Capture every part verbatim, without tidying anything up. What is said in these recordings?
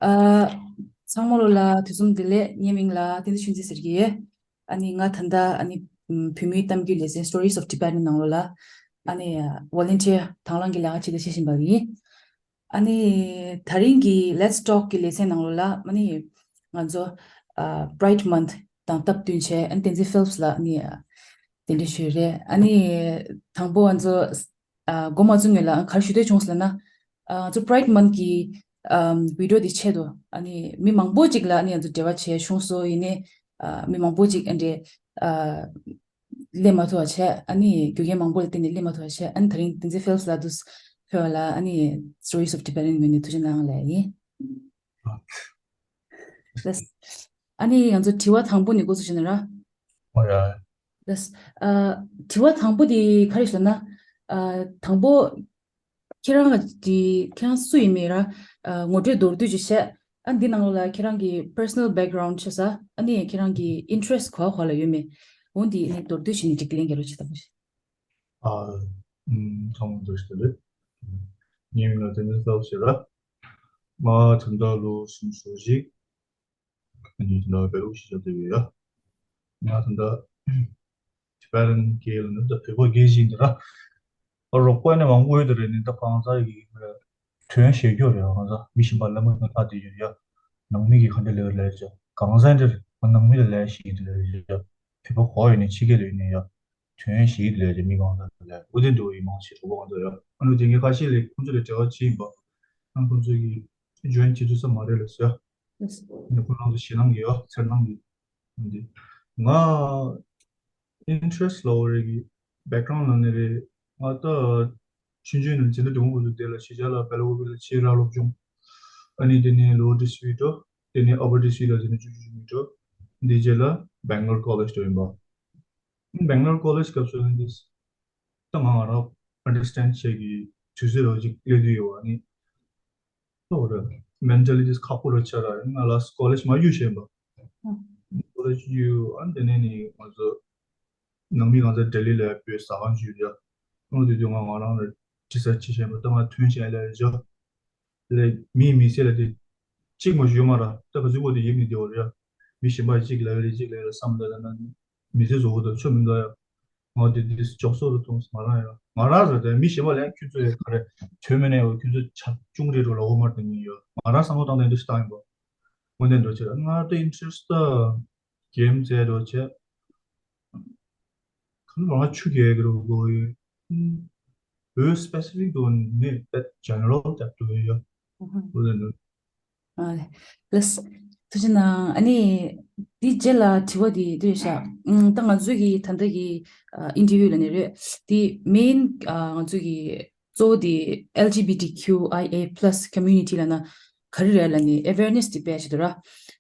ཨ། ཚང་མ་ལོ་ལ་དུས་གསུམ་བདེ་ལེགས། ངའི་མིང་ལ་བསྟན་འཛིན་ཆོས་འཛིན་ཟེར་གྱི་ཡོད། ཨ་ནི་ང་ད་ལྟ་ཨ་ནི་བོད་མིའི་གཏམ་རྒྱུད་ལེ་ཚན་Stories of Tibetan ནང་ལོ་ལ་ཨ་ནི་volunteer དང་བླངས་ཀྱི་ལས་ཀ་ཅིག་ལ་བྱེད་བཞིན་པ་ཡིན། ཨ་ནི་དེ་རིང་གི་Let's Talk གི་ལེ་ཚན་ནང་ལོ་ལ་ཨ་ནི་ང་ཚོ་ཨ་Pride Month དང་སྟབས་བསྟུན་བྱས་ཨ་ནི་བསྟན་འཛིན་Phelps ལ་ཨ་ནི་གདན་འདྲེན་ཞུས་རེད། ཨ་ནི་དང་པོ་ང་ཚོ་ཨ་འགོ་མ་བཙུགས་སྔོན་ལ་ག་རེ་ཞུ་འདོད་བྱུང་ཟེར་ན། ཨ་ང་ཚོ་Pride Month གི་ཨམ་video དེ་ཆེད་དུ་ཨ་ནི་མི་མང་པོ་ཅིག་ལ་ཨ་ནི་ང་ཚོ་འབྲེལ་བ་བྱས་བྱུང་སོང་། ཡིན་ནའི་ཨ་མི་མང་པོ་ཅིག་ཨ་འདྲས་ཨ་སླེབས་མ་ཐུབ་པ་བྱས། ཨ་ནི་རྒྱུ་རྐྱེན་མང་པོ་ལ་བརྟེན་ནས་སླེབས་མ་ཐུབ་པ་བྱས། ཨ་ནི་དེ་རིང་བསྟན་འཛིན་Phelps ལགས་འདུག་ཕེབས་པ་ལ་ཨ་ནི་Stories of Tibetan ངོས་ནས་ཐུགས་རྗེ་གནང་ལབ་ཡིན། ལགས། ཨ་ནི་ང་ཚོ་དྲི་བ་དང་པོ་ནས་འགོ་བཙུགས་བྱས་ན་ར། ཨོ་ཡ། ལགས། ཨ་དྲི་བ་དང་པོ་དེ་ག་རེ་ཞུ་ན། ཨ་དང་པོ་ཁྱེད་རང་གི་ཁྱེད་རང་སུ་ཡིན་མིན་ར། ཨ་ངོ་སྤྲོད་མདོར་བསྡུས་ཅིག་བཤད། ཨ་འདི་ནང་ལ་ཁྱེད་རང་གི་personal background བཤད་ས། ཨ་ནི་ཁྱེད་རང་གི་interest ག་པ་ག་པ་ལ་ཡོད་མེད། འོ་འདི་ནི་མདོར་བསྡུས་བྱས་ནས་ཅིག་ལན་རྒྱག་རོགས་བྱེད་དང་པོ་ཞིག་ཨ། ཨུམ། ཚང་མ་བདེ་ལེགས། ངའི་མིང་ལ་བསྟན་འཛིན་Phelps ཟེར་ར། ང་ད་ལྟ་ལོ་སུམ་ཅུ་སོ་གཅིག་ཨ་ནི་ད་ལྟ་བལ་ཡུལ་གཞིས་ཆགས་བསྡད་ཡོད་ཡ། ང་ད་ལྟ་Tibetan སྐད་ལ་ནི་ད་བོད་པ་སྐད་ཅིག་འདི་ར། ཨ་རོགས་པ་ནི་མང་པོ་ཡོད་དེ་རེད། ནི་ད་གང་ཟག་གི་དོན་བཤད་རྒྱུ་རེད། གང་ཟག་མི་གཞན་པ་ལ་མ་ལ་ད་དེ་ཡོད་ཡ། ནང་མི་གི་ག་འདྲ་ལས་ལས་བྱ། གང་ཟག་འདིར་ནང་མི་ལ་ལས་ཤིག་དེ་ལས་བྱ། བོད་པ་གོ་ཡོད་ནི་ཕྱི་རྒྱལ་ལ་ཡོད་ནི་ཡ། དོན་ཞིག་ལས་ཀྱི་མི་གང་དང་ལས་ཨུ་དེ་འདུག་ཡིན་མང་ཆེ་གྲོགས་པོ་གང་དང་ཡོད། ཨ་ནུ་དེ་ངས་ཁ་ཤས་ལས་ཁོང་ཚོ་ལས་བྲེལ་བ་ཆེ་ཡིན་པ། ཨ་ཁོང་ཚོ་གི་join བྱེད་ཐུབ་ས་མ་རེད་ལ་ཟེར། ཨ་ནི་ཁོ་རང་ཚོ་ཞེད་སྣང་གི་ཡོད་འཚེར་སྣང་གི་འདི། ང་interest ལ་འོ་རེད་གི་background ལ་ནི་རེད། ང་ད་ཆུང་ཆུང་ནས་འཛིན་གྲྭ་དང་པོ་ཚོ་དེ་ལ་གཞིས་ཆགས་ལ་བལ་ཡུལ་ལ་ཆེས་ར་སློབ་སྦྱོང་། ཨ་ནི་དེ་ནས་lower district འགྲོ། དེ་ནས upper district ལ་དེ་ནས་བཅུ་བཅུ་གཉིས་འགྲོ། འདི་རྗེས་ལ་Bangalore College འགྲོ་ཡིན་པ། Bangalore College སྐབས་སུ་ཡང་འདི་ད་ང་ང་རང་understand བྱེད་ཀྱི་དུས་ཚོད་རོ་ཅིག་སླེབས་དུས་ཡོད་པ་ནི། ལོ་རེ་mentalities ཁག་པོ་རེ་ཆགས་ར། ང་ལ་college མ་གཡུག་བྱས་པ། College གཡུག་ཨ་དེ་ནས་ནི་ང་ཚོ་ནང་མི་གང་ཚ་ལྡི་ལི་ལ་བོད་ཟ་ཁང་བརྒྱུད་ཡ། ཨ་དེ་དུས་ང་ང་རང་ལ་དྲི་ས་ཅི་བྱས་པ་ད་ང་ཐོན་བྱས་ལ་རེ་ཅོ། ལས་མིའི་མི་ཚེ་ལ་དེ་གཅིག་མ་ཞུ་མ་ར་ད་ག་ཚོད་པོ་དེ་ཡིབ་ནི་དེ་བ་རེད་ཡ། མི་གཞན་པ་གཅིག་ལ་རེ་གཅིག་ལ་རེ་བསམ་ད་ལ་ན་མི་ཚེ་བཟོ་བོ་དང་ཆོ་མི་འདུག་ཡ། ང་དེ་དུས་ཅོག་སོ་རུ་གཏོང་ང་རང་ཡ་ང་རང་ཟེར་ཏེ་མི་གཞན་པ་ལ་ཁྱོད་ཚོ་ཡ་ག་རེ་དོན་མེད་ནས་ཡོད་ཁྱོད་ཚོ་ཆ་ཅུང་རེ་རུ་ལ་འོ་མར་དང་ཉིན་ཡོད་ང་རང་བསམ་བློ་བཏང་དེ་འདུ་ཞིག་བཏང་ཡིན་པ། འོ་དེ་འདུ་བྱེད་ང་དེ་interest ད་game རྩེད་འགྲོ་བྱེད། ཁ་ལོ་རང་ཆུ་རྒྱག་གི་རོ་གོ་ཡོད། བོད་specific དུ་ནི་that general type དུ་ཡོད། འོ་དེ་འདུ། ཨ་ལས། ཐུགས་རྗེ་གནང་། ཨ་ནི་འདི་རྗེས་ལ་དྲི་བ་འདི་འདི་རེད་ཤག་ཨུམ། ད་ང་ཚོའི་གི་ད་ལྟ་གི་ཨ་interview ལ་ནི་རེད། འདི་main ཨ་ང་ཚོའི་གི་གཙོ་བོ་འདི་LGBTQIA plus community ལ་ན་ག་རེ་རེད་ལ་ནི་awareness འདི་སྤེལ་བྱེད་དུ་ར།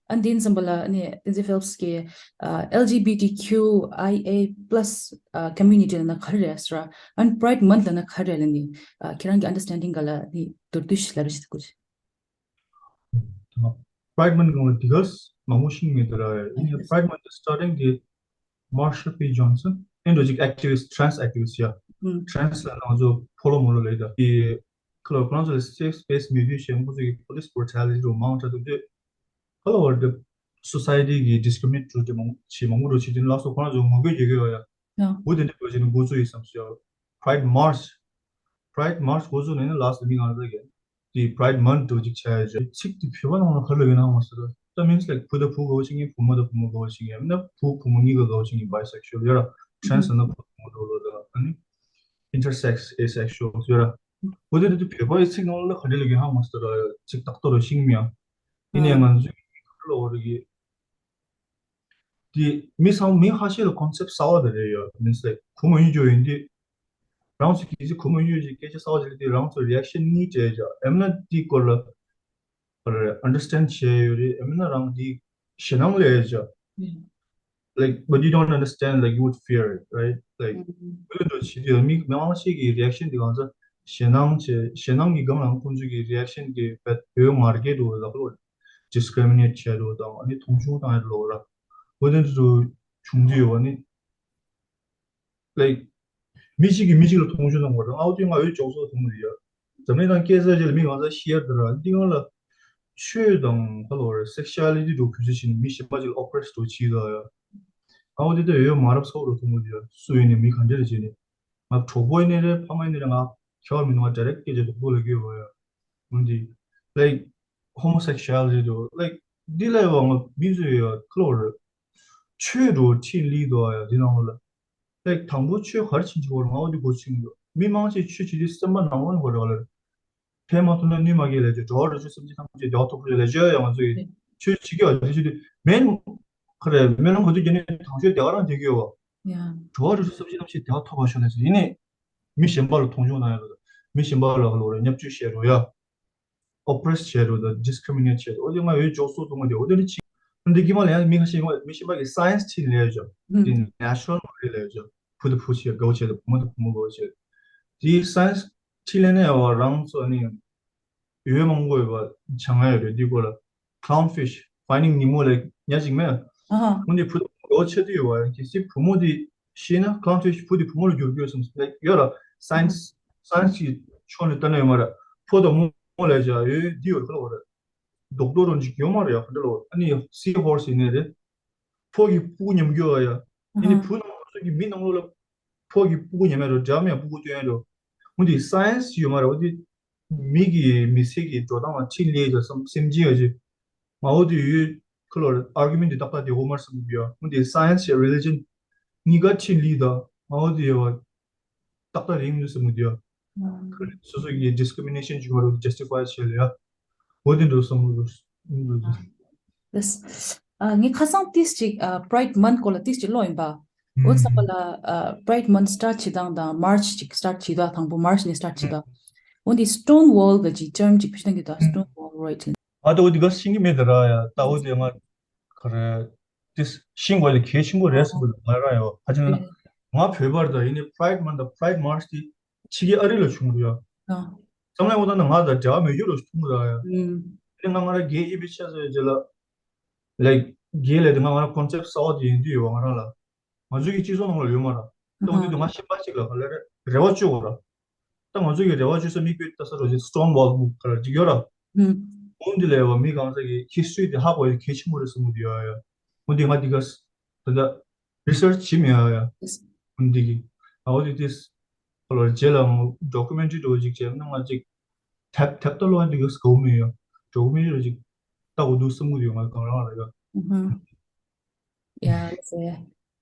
ཨ་འདི་ཡིན་ཙམ་པ་ལ་ཨ་ནི་བསྟན་འཛིན་Phelps གི་ཨ་LGBTQIA plus ཨ་community ལ་ན་ག་རེ་རེད་ཟེར་ར། ཨ་ནི་Pride Month ལ་ན་ག་རེ་རེད་ལ་ནི་ཨ་ཁྱེད་རང་གི་understanding ག་ལ་ནི་མདོར་བསྡུས་ཤིག་ལབ་རེ་བྱེད་དུ་དགོས། Pride Month གང་ལ་དེ་ག་མང་པོ་ཤིང་མེད་དེ་ར། ཡིན་ཡང་Pride Month starting གི་Marsha P Johnson ཨེ་འགྲོ་ཅིག་activist trans activist ཡ། Trans ལ་ང་ཚོ་ཕོ་ལོ་མོ་ལོ་ལས་ད་དེ་ཁ་ལོ་ཁོ་རང་ཚོ་ལ་safe space མེད་དུས་ཞེན་ཁོ་ཚོ་གི་police brutality རུ་མང་དྲགས་འདུག་དུས་ཁ་ལོ་བར་དུ་society གི་discriminate རུ་དེ་མང་ཆེ་མང་པོ་རུ་ཆེ་དུས་ལ་སོ་ཁོ་རང་ཚོ་ངོ་རྒོལ་བྱེད་ཀྱི་ཡོད་ཡ། འོ་དེ་འདྲ་བྱས་ནས་འགོ་བཙུགས་ཡིན་བསམ་སོང་། Pride March Pride March འགོ་བཙུགས་ནས་ནི་last ལ་མི་གང་རེ་གི་དེ་Pride Month འགྲོ་ཅིག་བྱ་ཡ་ཅིག་ཚིག་དེ་བོད་པ་ནང་ལ་ག་ལ་ཡོད་ན་མ་ཟེར། ད་means like བུ་དང་བུ་དགའ་བོ་བྱེད་མཁན་བུ་མོ་དང་བུ་མོ་དགའ་བོ་བྱེད་མཁན་ཡང་ན་བུ་བུ་མོ་གཉིས་ཀ་དགའ་བོ་བྱེད་མཁན་bisexual ཡོད་ར། Trans ན་བུ་བུ་མོ་འགྲོ་ལོ་ད་ཨ་ནི་intersex asexual ཡོད་ར། འོ་དེ་འདྲ་དེ་བོད་པ་ཡི་ཚིག་ནང་ལ་ག་འདྲ་ལ་ཡོད་ན་མ་ཟེར། ཚིག་ཏག་ཏག་ར་ཤེས་ཀྱི་མེད་ཡ། ཡིན་ནའི་ང་ཚོའི་ག་ལ་འོ་ར་གི་དེ་མི་ཚང་མི་ཁ་ཤས་ལ་concept གསར་བ་དེ་རེད་ཡ། means like བུ་མོ་ཡིན་རྒྱུ་ཡིན་དུས་རང་ཚོ་གི་ཚེ་བུ་མོ་ཡིན་རྒྱུ་ཅིག་སྐད་ཆ་གསར་བ་དེ་རེད་དུས་རང་ཚོ་reaction གཉིས་སྤྲད་ཡ། ཨེམ་ན་དེའི་སྐོར་ལ་understand བྱས་ཡོད་རེད། ཨེམ་ན་རང་དེ་ཞེད་སྣང་སླེབས་ཡ། Like but you don't understand, like you would fear it, right? Like བུ་ལ་འགྲོ་བྱེད་དུས་མི་མང་ཤས་ཀྱི་reaction དེ་གང་ཚ་ཞེད་སྣང་བྱས་ཞེད་སྣང་གི་སྒང་ལ་ཁོང་ཚོ་གི་reaction དེ་བོད་ངར་སྐད་དུ་ལབ་ལོ། discriminate བྱས་འགྲོ་དང་ཨ་ནི་མཐོང་ཆུང་བཏང་ཡ་ལོ་ར། འོ་དེ་འདྲ་ཚོ་བྱུང་དུས་ཡོད་ནི། Like མི་གཅིག་གིས་མི་གཅིག་ལ་མཐོང་ཆུང་གཏོང་བ་དང་ཨའོ་དེ་ང་འོས་ཅོག་ཚོགས་མཐོང་གི་ཡོད། འཛམ་གླིང་ནང་སྐད་ཆ་ཅིག་ལ་མི་གང་ཚ་ཤི་ཡར་དུ་ར་འདི་གང་ལ་ ཆོས་དང་ཁ་ལོ་རེད། སེག་ཤུ་ཨ་ལི་ཊི་འགྲོ་གུས་ཞིག་ནི་མི་གཞན་པ་ཅིག་ལ་ཨོ་པི་རེ་སི་འགྲོ་བྱེད་ད་ཡ། ཨ་འོ་དེ་ལྟ་ཡོད་མ་རབས་ཚོགས་རུ་ཐུང་མོ་དེ་ཡ་སུ་ཡིན་ནི་མི་ག་འདྲ་རེ་བྱེད་ནི། ང་གྲོགས་པོ་ཡིན་ནི་རེད། ཕ་མ་ཡིན་ནི་རེད། ང་ཁྱོད་མི་འདུག་ང་ཌི་རེག་སྐད་ཆ་རྡོག་རྡོག་ལ་སྐྱོད་པ་ཡ། འོན་ཏེ་ལའིག་ཧོ་མོ་སེག་ཤུ་ཨ་ལི་ཊི་འགྲོ་ལའིག་འདི་ལ་ཡ་བ་ང་མི་ཚོ་ཡ་ཁ་ལོ་རེད། ཆོས་འགྲོ་ཁྲིད་ལི་དོ་ཡ་འདི་ནང་ལོ་ལ། ལའིག་དང་པོ་ཆོས་ག་རེ་ཕྱིན་ཅི་བོར་ང་འོ་འདི་གོ་ཕྱིན་འདུག་མི་མང་ཆེ་ཆོས་བྱེད་དུས་སེམས་པ་ནང་ལོགས་ནས་གོ་རེ་བ་ལ་རེད། ཕན་མ་ཐོགས་ན་གནོད་མ་སྐྱེལ་ལས་བྱ། གྲོགས་རེ་ཆོས་སེམས་ཅན་ཐམས་ཅད་བདེ་བ་ཐོབ་པར་ཤོག་ལས་བྱ་ཡ་ང་ཚོ་ཡི་ཆོས་བྱེད་ཀྱི་བ་དེ་ཆོས་དུས་མེན། ཁ་རེ་སྨོན་ལམ་ག་དུས་རྒྱ་ནས་དང་ཆོས་བདེ་བ་རང་བདེ་གི་ཡོད་བ། ཡ། གྲོགས་རེ་ཆོས་སེམས་ཅན་ཐམས་ཅད་བདེ་བ་ཐོབ་པར་ཤོག་ལས་བྱ་ཡིན་ནས། མི་གཞན་པ་ལ་མཐོང་ཆུང་གནང་ཡ་ལ་མི་གཞན་པ་ལ་ག་ལོ་རེ་བརྙས་བཅོས་བྱས་རོ་ཡ། ཨོ་པི་རེ་སི་བྱས་རོ་དང་ཌི་སི་ཀི་རི་མི་ནེཊ་བྱས་རོ། འོ་དེ་ང་ཡོད་འཇོག་སོ་ཐུང་མ་དེ་འོ་དེ་ནི་ཅི། འདི་དཀྱིལ་མ་ལ་ཡང་མི་ཁ་ཤས་མི་ཤེས་པ་གི་སའེན་སི་ཁྲིད་ལས་ཡོད་ཅག་དེ་ནེ་ཅུ་རལ་མ་རེད་ལས་ཡོད་ཅག་བུ་དང་བུ་བྱས་དགའ་བོ་བྱས་དང་བུ་མོ་དང་བུ་མོ་དགའ་བོ་བྱས། དེའི་སའེན་སི་ཁྲིད་ལས་ནས་ཡང་བ་རང་ཚོ་ནི་ཡོད་མང་པོ་ཡོད་པ་བྱ་ང་ཡོད་རེད། དེའི་སྐོར་ལ་Clownfish Finding Nemo ལ་ཉ་ཅིག་མེད། ཨ་ཧ། འོ་ནི་བུ་དང་བུ་མོ་དགའ་བོ་བྱས་དུས་ཡོད་བ་གལ་སྲིད་བུ་མོ་དེ་ཤེས་ན་Clownfish བུ་དེ་བུ་མོ་ལ་འགྱུར་གྱི་ཡོད་བསམ་ལ་ཡོད་ར། སའེན་སི་སའེན་སི་གི་ཕྱོགས་ནས་ལྟ་ན་ཡོད་མ་ར། ཕོ་དང་མོ་ལས་བྱ་ཡོད་འདི་ཡོད་ཁ་ལ་བ་ར། རྡོག་རྡོག་རང་ཅིག་ཡོད་མ་རེད་ཡ། ག་འདྲ་ལོ། ཨ་ནི་སི་ཧོར་སི་ནས་རེད། ཕོ་གི་སྤུ་གུ་ཉམས་རྒྱུ་ཡ། ཨ་ནི་བུ་ནང་ཚོ་གི་མི་ནང་ལོགས་ལ་ཕོ་གི་སྤུ་གུ་ཉམས་ཡ་རོ། འདྲ་མི་ཡ་སྤུ་གུ་སྟོན་ཡ་རོ། འོ་འདི་སའེན་སི་ཡོད་མ་རེད། འོ་འདི་མི་གི་མི་ཚེ་གི་འགྲོ་སྟངས་ལ་ཕྱིན་ལས་ཀྱི་སེམས་སེམས་ཅན་ཡོད་ཅིག་མ་འོ་དེ་ཡོད་ཁ་ལོ་རེད། ཨར་གུ་མེན་ཊི་འདི་ཏག་ཏག་དེ་འོ་མར་སེམས་ཀྱི་ཡ། འོ་འདི་སའེན་སི་ཡ་རི་ལི་ཇན་གཉིས་ཀ་ཕྱིན་ལས་ད་མ་འོ་དེ་ཡོད་བ། ཏག་ཏག་རིང་མི་སེམས་དུས། ཨ། སོ་སོ་གི་ཌི་སི་ཀི་རི་མི་ནེ་ཤན་བྱུང་བ་རུ་ཇ་སི་ཊི་ཕའི་བྱས་ལ་ཡ། འོ་དེ་འགྲོ་སོང་རུ། ལགས། ཨ། ངས་ཁ་སང་ཏིས་ཅིག་ཨ། Pride Month སྐོར་ལ་ཏིས་ཅིག་ཀློག་ཡིན་པ། འོ་ཙམ་པ་ལ་ཨ། Pride Month སི་ཊར་ཊི་བྱེད་སྟངས་དང་མར་ཆི་ཅིག་སི་ཊར་ཊི་བྱེད་སྟངས་དང་པོ་མར་ཆི་ནས་སི་ཊར་ཊི་བྱེད་སྟངས། འོ་འདི་སི་ཊོན་ཝོལ་གི་ཅིག་ཊརམ་ཅིག་བེད་སྤྱོད་གཏོང་གི་འདུག་སི་ཊོན་ཝོལ་རའི་ཊིང་། ཨ་ད་འོ་དེ་ག་ཤེས་ཀྱི་མེད་ད་ར་ཡ། ད་འོ་དེ་ང་ག་རེ་དེ་ཤེས་དགོས་ལ་གལ་ཆེན་པོ་རེད་བསམ་གི་འདུག་ང་རང་ཡོད་ཕ་ཆེན་ན། ང་བོད་པར་ད་ཡིན་ནི་Pride Month དང་Pride March དེ་ཕྱི་རྒྱལ་ཨ་རི་ལ་བྱུང་རེད་ཡ། བསམ་བློ་འོ་ད་ན་ང་དང་འབྲེལ་བ་མེད་རྒྱུ་རུ་བྱུང་ར་ཡ། དེ་ང་ང་རང་རྒྱལ་ཨེ་བི་ཆ་ཟེར་རྗེས་ལ་ལའིག་རྒྱལ་ལ་དེ་ང་ང་རང་ཀོན་སེབ་གསར་བ་དེ་ཡིན་དུས་ཡོད་ང་རང་ལ། ང་ཚོའི་གི་སྤྱི་ཚོགས་ནང་ལ་ཡོད་མ་ར། ད་འོ་དེ་དུས་ང་ཤེས་པ་ཅིག་ལ་ག་ལ་རེ་རེ་བ་བཅོལ་བ་ར། ད་ང་ཚོའི་གི་རེ་བ་བཅོལ་ས་མིག་དཔེ་ལྟ་ས་རོ་ཅིག་སི་ཊོན་ཝོལ་མུག་ག་ར་ཅིག་ཡོད་ར། འོ་འདི་ལས་བ་མི་གང་ཟག་གི་ཧི་སི་ཊོ་རི་དེ་ཧ་གོ་ཡ་གལ་ཆེན་པོ་རེད་བསམ་གི་འདུག་ཡ་ཡ། འོ་འདི་ང་འདི་ག་ད་ལྟ་རི་སར་ཆི་བྱེད་མི་ཡ་ཡ། འོ་འདི་གི་ཨ་འོ་འདི་ཏིས་ཁོ་ལ་རྗེས་ལ་ཌོ་ཀུ་མེན་ཊི་རི་འདྲ་བོ་ཅིག་བྱས་ན་ང་ཅིག་དེབ་དེབ་ལྟ་ལོ་འདི་ག་སྒོ་མི་ཡ། ཌོ་ཀུ་མེན་ཊི་རི་ཅིག་ལྟ་དགོས་འདུག་བསམ་གི་འདུག་ང་གང་རང་རེད་ཡ། ཡ་ཟེར།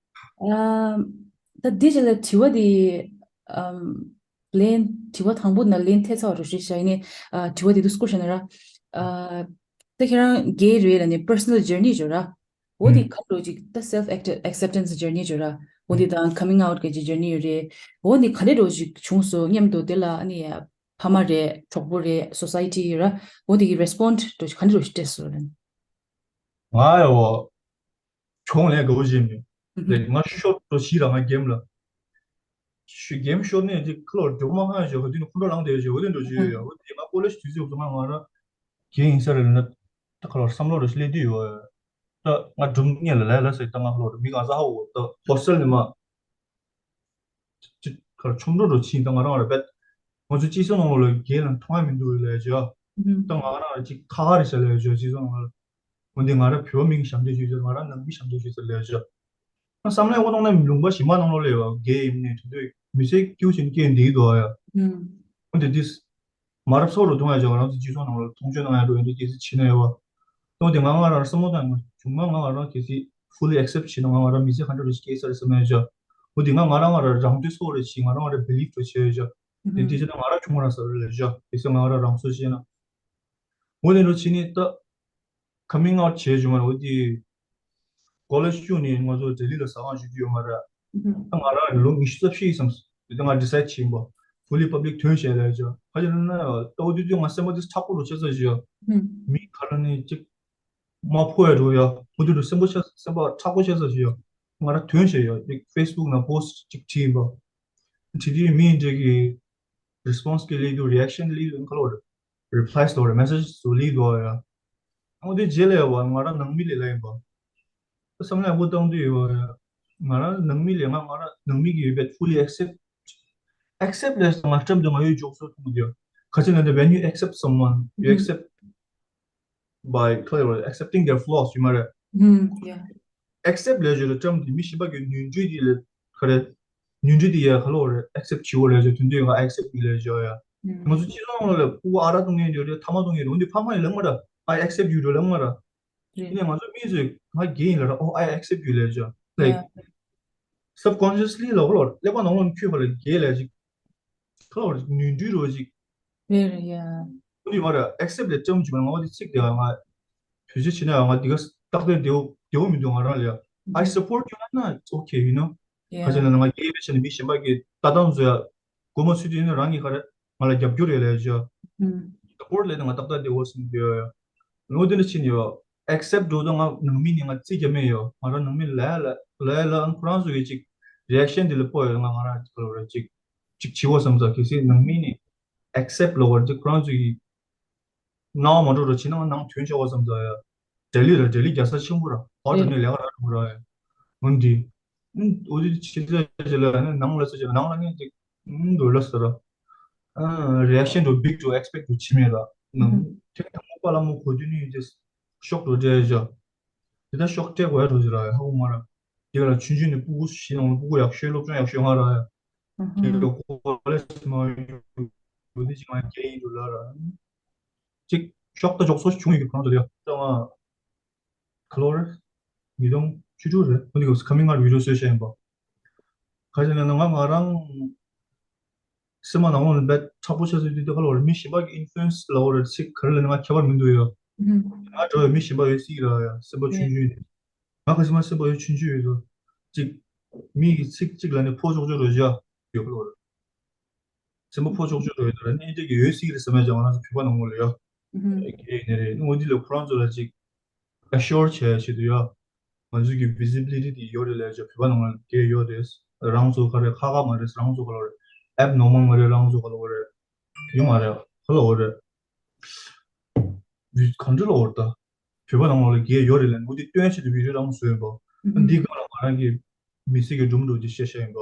ཨ། ད་འདི་རྗེས་ལ་དྲི་བ་འདི་ཨམ། ལན་དྲི་བ་དང་པོ་ན་ལན་ཐེབས་ཚར་བ་རེད་ཤག་ཡིན་ནའི་ཨ། དྲི་བ་འདི་འདུག་སྐོར་བཤད་ན་ར། ཨ། ད་ཁྱེད་རང་རྒྱལ་རེད་ལ་ནི་པར་སོ་ནལ་ཇར་ནི་ཡོད་ར། འོ་འདི་ཨུམ། ག་འདྲ་ཅིག་ད་སེལཕ་ཨེག་སེབ་ཊེན་སི་ཇར་ནི་ཡོད་ར། འོ་འདི་དང་ཁ་མིང་ཨའུཊ་གི་ཇར་ནི་ཡོད་རེད། འོ་འདི་ག་འདྲ་ཅིག་བྱུང་སོང་སྙམ་དུ་དེ་ལ་ཨ་ནི་ཕ་མ་རེད་གྲོགས་པོ་རེད་སོ་སའི་ཊི་ཡོད་ར། འོ་འདི་གི་རེ་སི་པོན་ཌི་ག་འདྲ་ཅིག་སྤྲད་སོང་ལ་ནི། ང་ཡ་བ། གྱོང་ལས་དགའ་བོ་བྱས་མྱོང་། ཨུ་ཧུ། ལས་ང་ཤོར་འགྲོ་ཞིག་ར་ང་གེམ་ལ། ཤི་གེམ་ཤོར་ནས་ཅིག་ཁ་ལོར་འགྲོ་མ་ཧང་ཞོ་ག་དུས་ནས་ཁོང་ཁྲོ་ལངས་བསྡད་ཞོ་ག་དུས་འགྲོ་ཞུ་ཡོད་ཡ། འོ་དེ་ང་ཀོ་ལེཇ་དུས་ཚོད་ཚོ་ང་ང་ར་གེ་ཡིན་ས་རེད་ལ་ད་ཁ་ལོར་བསམ་བློ་རུ་སླེབས་དུས་ཡོད་ཡ། ད་ང་སྒྲུང་སྙན་ལ་ལས་ལ་ཟེར་ད་ང་ཁ་ལོར་མི་གང་ས་ཧ་འོ་ད་ཧོ་སི་ཊེལ་ནས་མ། ཅིག་གར་ཆོམ་འགྲོ་འགྲོ་ཕྱིན་ད་ང་རང་ར་བེད། ང་ཚོ་སྤྱི་ཚོགས་ནང་ལོགས་ལ་རྒན་ལ་མཐོང་ཡ་མི་འདུག་ལས་བྱ། ད་ང་རང་ར་ཅིག་ཁ་ཁ་རེད་ཤག་ལས་བྱ་སྤྱི་ཚོགས་ནང་ལ། འོན་ཏེ་ང་ར་བོད་མི་གི་ཞབས་འདེགས་ཞུས་ཟེར་ང་རང་ནང་མི་ཞབས་འདེགས་ཞུས་ཟེར་ལས་བྱ། ང་བསམ་ལས་འོ་ནང་ནས་ལུང་པ་ཞིག་མ་ནང་ལོགས་ལས་བ་རྒན་ཡིན་ནས་དུས་དུས་མི་ཚེ་སྐྱིད་པོ་ཞིག་སྐྱེལ་འདི་འདུག་ཨ་ཡ། འོན་ཏེ་འདི། མ་རབས་ཚོགས་རུ་གཏོང་ཡ་ཅག་ང་རང་ཚོ་སྤྱི་ཚོགས་ནང་ལ་མཐོང་ཆོས་གནང་ཡ་འགྲོ་ཡ་འདི་སྐྱེ་སྲིད་ཕྱི་ན་ཡ་བ། གཏོང་དེ་ང་ང་རང་བསམ་བློ་བཏང་ཡོང་ང་ང་རང་གལ་སྲིད་fully accept བྱས་ན་ང་ང་རང་མི་ཚེ་ག་འདྲ་རེ་ཞིག་སྐྱེལ་ས་རེད་བསམ་ཡ་ཅག་འོ་དེ་ང་ང་རང་ང་རང་རང་བསྟོད་ཚོགས་རེ་བྱས་ང་རང་ང་རང་believe འགྲོ་བྱས་ཡ་ཅག་དེ་དེ་བྱས་ན་ང་རང་བྱུང་བ་རང་ས་རེད་ལས་ཅག་གལ་སྲིད་ང་ང་རང་རང་བཟོ་བྱས་ན། འོ་དེ་འགྲོ་བྱས་ནས་ད། coming out བྱས་བྱུང་བ་འོ་དེ། ཀོ་ལེཇ་བཅུག་ནས་ང་ཚོ་ལྡི་ལི་ལ་ཟ་ཁང་ཞིག་རྒྱུ་ཡོད་མ་རེད། ད་ང་རང་ལོ་ཉི་ཤུ་རྩ་བཞི་ཡིན་བསམ། དེ་ང་decide བྱས་ཡིན་པ། fully public ཐོན་བྱས་ལས་བྱ། ཁ་ཅིག་ན་ད་འོ་དུས་དུས་ང་སེམས་པ་དེ་མཁྲེགས་པོ་རུ་ཆགས་ས་ཞིག་ཡོད། མི་ག་རེ་ནས་ཅིག་མ་ཕོ་ཡ་འགྲོ་ཡ། འོ་དུས་དུས་སེམས་པ་ཆགས་སེམས་པ་མཁྲེགས་པོ་ཆགས་ས་ཞིག་ཡོད། ང་རང་ཐོན་བྱས་ཡོད། ཅིག་Facebook ནང་post ཅིག་བྲིས་ཡིན་པ། བྲིས་དུས་མི་འདྲ་གི་response གི་ལས་དུས་reaction གི་ལས་དུས་ཁ་ལོ་རེད། replies ལོ་རེད། message ཚོ་ལས་དུས་ཡ། འོ་དེ་རྗེས་ལ་ཡ་བ་ང་རང་ནང་མི་ལས་ལ་ཡིན་པ། བསམ་བློ་ཡག་པོ་བཏང་དུས་ཡོད་ཡ། ང་རང་ནང་མི་ལས་ང་ང་རང་ནང་མི་གི་ཡོད་པའི་fully accept accept ལས་ང་སྐྲམ་དུ་ང་ཡོད་འཇོག་སོ་ཐུག་དུས་ཡ། ཁ་ཅིག་ལ་འདི་when you accept someone you accept by clearly accepting their flaws ཡོད་མ་རེད། ཧུམ། Yeah. accept ལས་བྱོས་ལ་ཀྲམ་དེ་མི་གཞན་པ་གི་ནོར་འཁྲུལ་དེ་ལ་ག་རེ། ནོར་འཁྲུལ་དེ་ཡ་ག་ལོ་རེད། accept བྱེད་འོ་ལས་བྱོས་དོན་དུ་ཡ་accept ཡོད་ལས་བྱོས་ཡ། ང་ཚོ་སྤྱི་ཚོགས་ནང་ལ་ཕྲུ་གུ་ཨ་རག་བཏུང་མཁན་ཡོད་རེད། ཐ་མག་བཏུང་མཁན་ཡོད་རེད། འོན་ཏེ་ཕ་མ་ཡིས་ལབ་མ་ར། I accept you རེད་ལབ་མ་ར། ཡིན་ནའི་ང་ཚོ་མི་ཚོས་ང་རྒན་ཡིན་ལབ་ར། Oh, I accept you ལབ་བྱོས། like subconsciously ལ་ག་ལོ་ཀླད་པ་ནང་ལོགས་ཁྱོད་ཕ་ལ་རྒན་ལས་ཅིག་ག་ལོ་ནོར་འཁྲུལ་རོ་ཅིག་རེད་རེད་ཡ། འདི་མ་རེད། accept ལས་ཀྲམ་བྱེད་པ་ང་འོ་དེ་ཚིག་དེ་ང་བེད་སྤྱོད་བྱེད་ན་ང་འདི་ག་རྟག་པར་བདེ་བོ་བདེ་བོ་མི་འདུག་ང་རང་ལ་ཡ། I support you ན་ན it's okay you know. ཁ་ཅིག་ན་ང་རྒྱལ་བའི་ཆ་ནས་མི་གཞན་པ་གི་ལྟ་སྟངས་བཟོ་ཡ་མགོ་མ་ཚོས་དུས་ཡིན་ན་རང་གི་ག་རེ་ང་ལ་རྒྱབ་སྐྱོར་ཡོད་ལས་བྱ། support ལས་ན་ང་ཏག་ཏག་བདེ་བོ་སེམས་བདེ་བ་ཡ། ལོ་དེ་འདྲ་ཕྱིན་ཡོད། accept འགྲོ་དང་ང་ནང་མི་ནི་ང་རྩིས་རྒྱབ་མེད་ཡོད། ང་རང་ནང་མི་ལ་ལ་ལ་ལ་ཁོ་རང་ཚོ་གི་ཅིག་reaction དེ་ལ་སྤོ་ཡོད། ང་ང་རང་ཅིག་ཅིག་བྱིའོ་བསམ་ས་གལ་སྲིད་ནང་མི་ནི་accept ལོ་བར་དུ་ཁོ་རང་ཚོ་གི་སྣང་བ་མ་འགྲོ་རོགས་བྱེད་ན་ང་ནང་ཐོན་ཆོག་པ་བསམ་ས་ཡ། འབྲེལ་ལུས་ལ་འབྲེལ་ལུས་རྒྱག་ས་ཆེན་པོ་ར་ཧོ་ད་ནི་ལས་ཀ་ར་ར་ཡ། འོན་ཏེ་འོ་དེ་ཕྱི་ཚ་ཅི་ལ་ནི་ནང་ལ་ས་ཅི་ལ་ནང་ལ་ནི་ཅིག་འདོད་ལ་ས་ར། reaction འགྲོ་big འགྲོ་expect འགྲོ་བྱེད་མེད་ར། ནང་ཐོན་དང་པོ་པ་ལ་མོ་གོ་དུས་ནི་ཅི་ཤོག་འགྲོ་འདྲ་ཡ། དེ་ལྟར་ཤོག་སྤྲད་དགོས་ཡ་འགྲོ་ཟེར་ར་ཧ་གོ་མ་ར། དེ་ལ་ཆུང་ཆུང་ནས་སྤུ་གུ་ཞིག་ནང་སྤུ་གུ་ཡག་ཤོས་སློབ་སྦྱོང་ཡག་ཤོས་ང་ར་ཡ། དེ་ལ་ཀོ་ལེ་ཇི་མ་ཡོད་དེ་ཅིག་ང་རྒྱལ་ཡིན་འགྲོ་ལ་ར། ཅིག་ཤོག་ལྟ་ལྕོགས་ཚོ་བྱུང་ཡོད་གི་གང་ལྟར་ཡ། ད་ང་ག་ལོ་རེད། ཉིས་སྟོང་བཅུ་དྲུག་རེད། ཨོ་ནི་གི་ཁ་མིང་ཨའུཊ་བི་ཌི་ཡོ་བཟོས་བཞག་ཡིན་པ། ག་ཅི་ན་ང་ང་རང་སེམས་པ་ནང་ལོགས་ནས་རྦད་ཁྲག་པོ་ཆགས་ཚུལ་དེ་དུས་ག་ལོ་རེད། མི་གཞན་པ་གི་ཨིན་ཕུ་ལུ་ཨེན་སི་ལ་འོ་རེད་ཚིག་ག་རེ་ལབ་ན་ང་ཁྱད་པར་མི་འདུག་ཡོད། ང་འདྲ་བའི་མི་གཞན་པ་ཡོད་སྲིད་ར་ཡ་སེམས་པ་ཆུང་ཆུང་ཡིན། ང་ག་ཚོད་མ་སེམས་པ་ཡོད་ཆུང་ཆུང་ཡོད་དོ། ཅིག་མི་གི་ཚིག་གཅིག་ལ་ནི་ཕོ་ཅོག་ཅོག་རོ་བཞག་ཡོད་ག་ལོ་རེད། སེམས་པ་ཕོ་ཅོག་ཅོག་རོ་ཡོད་དོ་ར་ནི་ཨིན་ཏེ་གི་ཡོད་སྲིད་རེད་ཟེར་མ་ཅང་ང་རང་ཚོ་བོད་པ་ནང་ལོགས་ལ་ཡ། གལ་ནི་རེད། འོ་འདི་ལ་ཁོ་རང་ཚོ་ལ་ཅིག་ཨེ་ཤོར་བྱས་ཆེད་དུ་ཡ། ང་ཚོ་གི་ཝི་ཛི་བི་ལི་ཊི་དེ་ཡོད་རེད་ལས་ཅོ་བོད་པ་ནང་ལ་གལ་ཡོད་རེད། རང་ཚོ་ག་རེ་ཁག་ཁག་མ་རེད། རང་ཚོ་ག་ལ་རེད། ཨེབ་ནོར་མལ་མ་རེད། རང་ཚོ་ག་ལ་རེད། ཡོད་མ་རེད། ག་ལ་རེད། ཝི་གང་འདྲ་ལ་རེད་ད། བོད་པ་ནང་ལ་གལ་ཡོད་རེད་ལས་འོ་འདི་སྟོན་ཆེད་དུ་བི་ཌི་ཡོ་རང་བཟོས་པ། འདི་ག་ལ་ང་རང་གི་མི་ཚེ་གི་སྒྲུང་འགྲོ་འདི་བཤད་བཤད་ཡིན་པ་ཡ།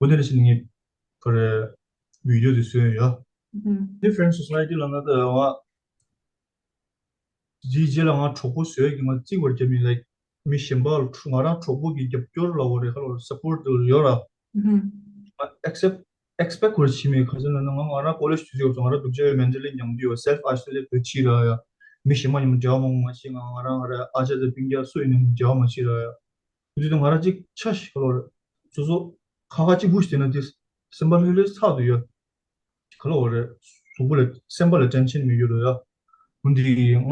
འོ་འདི་ནས་ཕྱིན་ངས་ག་རེ་ཝི་ཌི་ཡོ་འདི་བཟོས་ཡོད་ཡ། འདི་ཕྲེན་སོ་སའི་ཊི་ལ་ན་ད་ཡ་ང་། དེའི་རྗེས་ལ་ང་གྲོགས་པོ་བཟོས་ཀྱི་ང་རྩིས་བར་རྒྱབ་མིན་ལ་མི་གཞན་པ་ལ་ང་རང་གྲོགས་པོ་གི་རྒྱབ་སྐྱོར་ལ་འོ་རེད་ཁ་ལོ་སབ་པོར་ཊི་ཡོད་ར། ང་ཨེག་སེབ་ཨེག་སི་པེག་བར་བྱེད་མིན་ག་ཚོད་ན་ང་ང་རང་ཀོ་ལེཇ་དུས་ཚོད་སྐབས་སུ་ང་རང་སྡུག་ཅག་ཡོད་མེན་ཊལ་ལི་མྱངས་དུས་ཡོད་སེལ་ཕི་ཨའི་སོ་ལེ་ཊི་བྱེད་ར་ཡ། མི་གཞན་པ་མཉམ་འབྲེལ་བ་མང་པོ་མ་བྱེད། ང་ང་རང་ང་རང་ཨ་ཅག་དང་སྤུན་ཀྱག་སུ་ཡིན་ནའང་འབྲེལ་བ་མ་བྱེད་ར་ཡ། དེ་དུས་ང་རང་གཅིག་ཆ་ཞིག་ཁ་ལོ་ར་སོ་སོ་ཁ་ཁ་གཅིག་པུ་ཞིག་བསྡད་ན་དེ་སེམས་པ་ལྷོད་ལྷོད་ཚར་དུ་ཡོད། ག་ལ་བ་རེད། གཟུགས་པོ་ལ་སེམས་པ་ལ་ཊེན་ཤན་མི་ཡོད་རོ་ཡ། འོན་ཏེ་ང་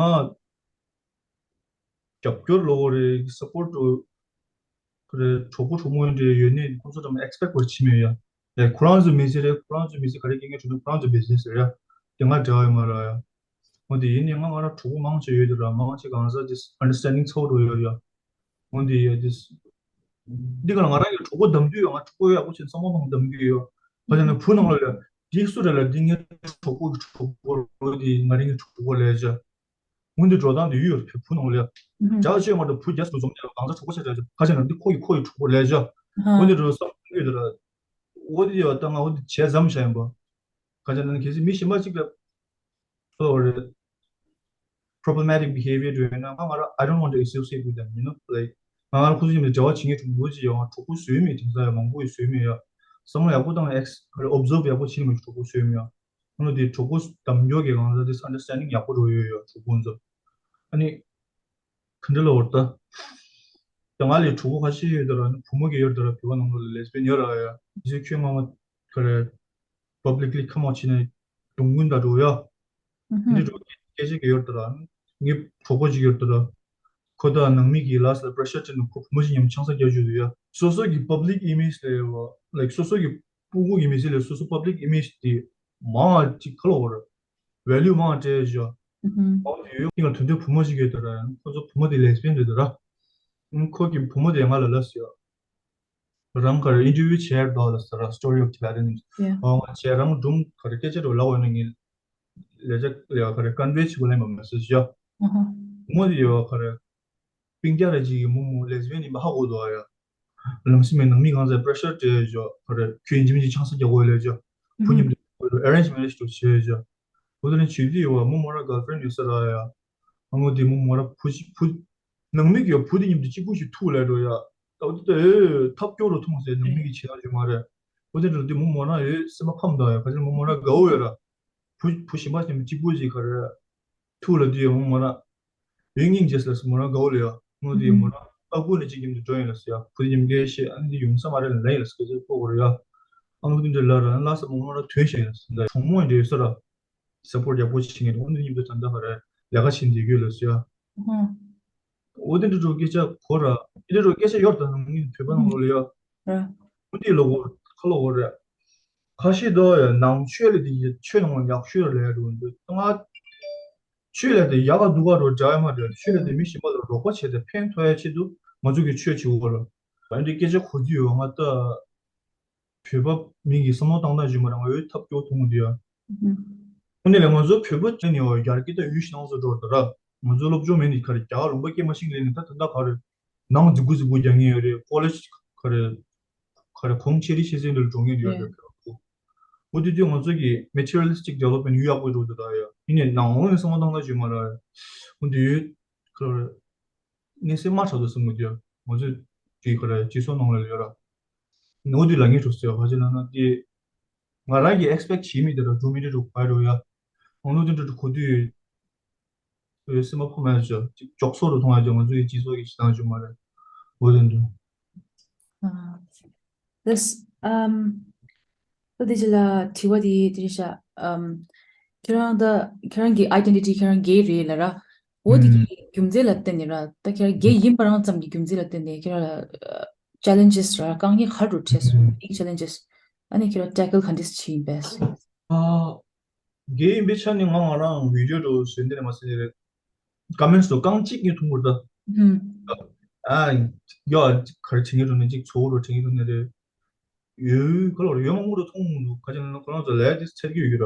རྒྱབ་སྐྱོར་ལོ་བ་རེད་སབ་པོར་ཊི་རེད་གྲོགས་པོ་གྲོགས་མོ་འདྲ་ཡོད་ནས་ཁོང་ཚོ་ལ་ཨེག་སི་པེག་བར་བྱེད་མི་ཡོད་ཡ། ལས་ཁོ་རང་ཚོ་མི་ཚེ་རེད། ཁོ་རང་ཚོ་མི་ཚེ་ག་རེ་སྐྱེལ་མཁན་བྱུང་ན་ཁོ་རང་ཚོ་བི་ཛི་ནེ་སི་རེད་ཡ། དེ་ང་འབྲེལ་བ་ཡོད་མ་རེད་ཡ། འོན་ཏེ་ཡིན་ནའི་ང་ང་རང་གྲོགས་པོ་མང་ཆེ་ཡོད་དེ་ར་མང་ཆེ་གང་ཟག་ཅིག་ཨན་ཌར་སི་ཊེན་ཌིང་ཚ་བོ་འགྲོ་ཡོད་ཡ། འོན་ཏེ་ཡ་དེ་འདི་ག་ལ་ང་རང་གི་གྲོགས་པོ་བདམས་དུས་ཡོད། ང་གྲོགས་པོ་ཡག་པོ་བྱས་བསམ་བློ་བཏང་བདམས་དུས་ཡོད། ཁ་ཅིག་ན་བུ་ནང་ལ་ཡ་དེ་སུ་རེད་ལ་འདི་ངའི་གྲོགས་པོ་གི་གྲོགས་པོ་རེད་དེ་ང་རང་གི་གྲོགས་པོ་ལས་བྱ། འོན་ཏེ་འགྲོ་སྟངས་དེ་ཡོད་ཡོད་བུ་ནང་ལ་ཡ། འཇག་ཆོས་མ་གཏོགས་བུ་རྒྱ་སུ་འཛོམས་ནས་གང་ཟག་གྲོགས་པོ་ཆ་བྱ་བྱ་ཁ་ཅིག་ན་འདི་ཁོ་ཡི་ཁོ་ཡི་གྲོགས་པོ་ལས་བྱ། འོན་ཏེ་འགྲོ་བསམ་ཡོད་དེ་ར། འོ་དེ་ཡ་ད་ང་འོ་དེ་བྱས་ཙམ་བྱ་ཡིན་པ། ག་ཅི་ན་གལ་སྲིད་མི་གཞན་པ་གཅིག་ལ་ཁོ་རེ་problematic behavior འགྲོ་ཡོད་ན་ང་ང་རང་I don't want to associate with them you know like ང་ང་རང་ཁོ་ཚོ་མཉམ་དུ་འབྲེལ་བ་བྱེད་མཁན་གྲོགས་པོ་ཅིག་ཡོད། ང་གྲོགས་པོ་བཟོས་མེད། དེང་སང་ཡང་མང་པོ་ཡོད་བཟོས་མེད་ཡ། བསམ་བློ་ཡག་པོ་བཏང་ཨེག་སི་ཨོབ་ཛརབ་ཡག་པོ་བྱེད་མེད་གྲོགས་པོ་བཟོས་མེད་ཡ། ཁོ་ཚོ་དེ་གྲོགས་པོ་གདམ་འཇོག་གི་གང་ཟག་དེ་ཨན་ཌར་སི་ཊེན་ཌིང་ཡག་པོ་འགྲོ་ཡོད་ཡ་གྲོགས་པོ་ཚོ། ཨ་ནི་ག་འདྲ་ལ་འོར་ད། ད་ང་ལས་གྲོགས་པོ་ཁ་ཤས་ཡོད་ད་ར་ནི་བུ་མོ་གི་ཡོད་ད་ར་བོད་པ་ནང་ལོགས་ལ་ལེ་སི་བི་ཡན་ཡོད་ར་ཡ། ཁྱེད་ཁྱོད་སྔ་མ་ག་རེ་པབ་ལིག་ལི་ཁ་མ་ཕྱེ་ནས་གདོང་ཀུན་ད་འགྲོ་ཡ། འདི་འགྲོ་སྐད་ཆ་གི་ཡོད་ད་ར། ངའི་གྲོགས་པོ་ཅིག་ཡོད་ད་ར། ཁོ་ད་ནང་མི་གི་ལ་སི་ལ་པྲེ་ཤར་སྤྲད་ནས་ཁོ་བུ་མོ་ཞིག་མཉམ་ཆང་ས་རྒྱག་བཅུག་ཡ། སོ་སོ་གི་པབ་ལིག་ཨི་མེཇ་ལས་ཡོད་ལའིག་སོ་སོ་གི་སྤུ་གུ་གི་མི་ཚེ་ལས་སོ་སོ་པབ་ལིག་ཨི་མེཇ་དེ་མང་ང་ཅིག་ཁ་ལོ་བར་ཝེ་ལུ་མང་སྤྲད་བཞག་ཨོ་དེ་ཡོད་ཀྱང་དོན་དུ་བུ་མོ་ཞིག་ཡོད་ད་ར། ཁོ་ཚོ་བུ་མོ་དེ་ལེ་སི་བི་ཡན་རེད་ད་ར། ཁོ་གི་བུ་མོ་དེ་ང་ལ་ལབ་ཟེར། རང་གར་ཨིན་ཊར་བིའུ་བྱས་ད་ལ་ཟེར་ར། Story of Tibetans ཨོ་ང་བྱས་རང་སྒྲུང་ག་རེ་སྐད་ཆ་རེ་ལབ་འོས་ན་ངས་ལས་བྱ་ལས་ག་རེ་ཀོན་ཝེ་བྱེད་དགོས་ལབ་པ་མ་ཟེར་ཞུ། བུ་མོ་དེ་ཡོད་ག་རེ། སྤུན་ཀྱག་ར་ཅིག་གི་མོ་མོ་ལེ་སི་བི་ཡན་ཡིན་པ་ཧ་གོ་འདུག་ཨ་ཡ། ལམ་སེང་མའི་ནང་མི་གང་ཟག་པྲེ་ཤར་སྤྲད་ཞོག་ག་རེ་ཁྱོད་ཡིན་གཅིག་མིན་གཅིག་ཆང་ས་རྒྱག་དགོས་ལས་ཞོག་བུ་མཉམ་དུ་ཨེ་རེན་ཇི་མེ་རེཇ་ཞིག་བྱས་ཞོག་འོ་དེ་ནས་བྱེད་དུས་ཡོད་བ་མོ་མོ་ར་གརལ་ཕི་རེན་ཌི་ཡོད་ས་ར་ཡ། ཨ་མོ་དེ་མོ་མོ་ར་བུ་ཞིག་བུ། ནང་མི་གི་བུ་དེ་མཉམ་དུ་གཅིག་པུ་ཞིག་ཐུག་ལས་འགྲོ་ཡ། ད་འོ་དེ་ད་ཨེ་ཐབས་སྐྱོ་རུ་མཐོང་ཟེར་ནང་མི་གི་བྱེད་སྟངས་ཞིག་མ་རེད། འོ་དེ་འགྲོ་དེ་མོ་མོ་རང་ཡོད་སེམས་པ་ཕམ་ད་ཡ། ག་ཚོད་མོ་མོ་ར་དགའ་བོ་ཡོད་ར། བུ་བུ་གཞན་པ་ཞིག་གཅིག་པུ་ཞིག་ག་རེ་ཐུག་ལ་དུས་ཡ་མོ་མོ་ར། ཡུན་སྙིང་རྗེ་ལ་སོ་མོ་ར་དགའ་བོ་ལ་ཡ། མོ་དེ་མོ་ར་ཨ་ཁུ་ནས་གཅིག་མཉམ་དུ་འགྲོ་ཡིན་ལ་སོ་ཡ། བུ་དེ་མཉམ་འགལ་ཤེས་ཨ་ནི་དེ་ཡོང་ས་མ་རེད་ལ་ཡིན་ལ་སོ་སོ་ཕོ་གོ་ར་ཡ། ཨ་ནི་དེ་འདྲ་ལ་ར་ལ་ས་མོ་མོ་ར་དོན་ཤེས་ཡིན་ལ་སོ་ད་གྲོགས་མོ་ཡིན་འདྲ་ཡོད་ས་ར། སཔོར་ཡག་པོ་བྱེད་མཁན་འདུག་འོ་འདི་མཉམ་དུ་ད་ལྟ་ག་རེ་ལས་ཀ་བྱེད་འདི་དགོས་ལ་སོ་ཡ། འོ་འདི་འདྲ་འགྲོ་སྐད་ཆ་གོ་ར། འདི་འདྲ་འགྲོ་སྐད་ཆ་ཡོད་ད་ནང་མི་བོད་པ་ནང་ལོགས་ལ་ཡ། འོ་འདི་ལོ་གོ་ཁ་ལོ་གོ་རེད། ཁ་ཤས་དོ་ཡ་ནང་ཆོས་ལ་འདི་ཆོས་ནང་ཡག་ཤོས་ལ་ཡ་འགྲོ་འདུག་ང་ཆོས་ལ་དེ་ཡག་ག་འདུག་ག་འགྲོ་འདྲ་ཡ་མ་རེད། ཆོས་ལ་དེ་མི་གཞན་པ་ལ་རོགས་པ་བྱས་ཏེ་ཕན་ཐོགས་ཡ་ཆེད་དུ་ང་ཚོ་གི་ཆོས་བྱེད་དགོས་ར། འོ་འདི་སྐད་ཆ་གོ་རྒྱུ་ཡོད་ང་ད། བོད་པ་མི་གི་བསམ་བློ་བཏང་སྟངས་ཀྱི་མ་རེད། ང་འོས་ཐབས་སྐྱོ་མཐོང་གི་འདུག་ཡ། ཨུ་ཧུམ། ཨ་ནི་ལས་ང་ཚོ་བོད་པ་ཅན་ཡོད་རྒྱ་སྐད་དང་ཡུལ་ཤི་ནང་ཚོ་འགྲོ་ད་ར། ང་ཚོ་སློབ་སྦྱོང་མེད་ནི་ག་རེ་རྒྱ་གར་ལུང་པ་སྐད་མ་ཤེས་ལས་ནི་ད་ད་ད་ག་རེ་ནང་རྫིག་པོ་རྫིག་པོ་རྒྱག་ངེས་ཡོད་རེད། ཀོ་ལེཇ་ག་རེ་ག་རེ་གོང་ཆེ་རིགས་ཤེས་ཚད་འདྲ་ལ་འགྲོ་ངེས་ཡོད་རེད། འོ་དེ་དུས་ང་ཚོ་གི་materialistic development ཡུལ་ཡག་པོ་འགྲོ་ད་ད་ཡ། ཡིན་ནའི་ནང་ལོགས་ནས་བསམ་བློ་བཏང་ན་བྱུང་མ་ར། འོ་དེ་ཡོད་ག་རེ། གནས་སེམས་མ་ཆགས་འདུག་བསམ་གི་འདུག་ང་ཚོས་དེ་ག་རེ་སྤྱི་ཚོགས་ནང་ལ་ཡོད་ར། ནོ་དེ་ལ་ངེས་འགྲོ་ཟེར་བ་ག་ཅི་ལ་ན་དེ། ང་རང་གི་ཨེག་སི་པེག་བྱེད་མི་དེ་ར་འགྲོ་མི་དེ་འགྲོ་ག་རེ་ཡ། ཨང་ནོ་དེ་འགྲོ་གོ་དུས། སེམས་པ་ཕམ་ཡ་ཅོ་ཅིག་འཇོག་སོ་རུ་མཐོང་ཡ་ཅོ་ང་ཚོ་ཡི་སྤྱི་ཚོགས་ཀྱི་ཞི་དང་ཅོ་མ་རེད། འོ་དེ་འདུག This, um, ད་དེ་ཅི་ལ་དྲི་བ་དེ་དེ་རེད་ཤག um, ཁྱེད་རང་ད་ཁྱེད་རང་གི་ཨའི་ཌེན་ཊི་ཊི་ཁྱེད་རང་གེ་རེད་ལ་ར། འོ་དེ་གི་རྒྱུ་མཚན་ལ་བརྟེན་ནས་ར་ད་ཁྱེད་རང་གེ་ཡིན་པ་རང་ཙམ་གྱི་རྒྱུ་མཚན་ལ་བརྟེན་ནས་ཁྱེད་རང་ལ་ཅེ་ལེན་ཇེས་ར་དཀའ་ངལ་ག་རེ་འཕྲད་སོང་། big challenges ཨ་ནི་ཁྱེད་རང་ཊེ་ཀལ་ག་འདྲས་བྱས་ཡིན་པས། ཨ། གེ་ཡིན་པའི་ཆ་ནས་ང་ང་རང་བི་ཌི་ཡོ་འགྲོ་བཟོས་འདི་ནས་མ་ཟེར་ནི་རེད། ཀོ་མེན་ཊི་སུ་རྐང་གཅིག་གཉིས་མཐོང་གི་རེད་ད། ཨ། ཡ། ག་རེ་བྱེད་ཀྱི་འགྲོ་ནས་གཅིག་ཚོགས་འགྲོ་བྱེད་ཀྱི་འགྲོ་ནས་རེད། ཡོད་ཁ་ལོ་རེ་ཡོད་མང་པོ་རུ་མཐོང་འདུག་ཁ་ཅིག་ན་ཁོ་རང་ཚོ་ལས་དེ་འཚེར་གྱི་ཡོད་ར།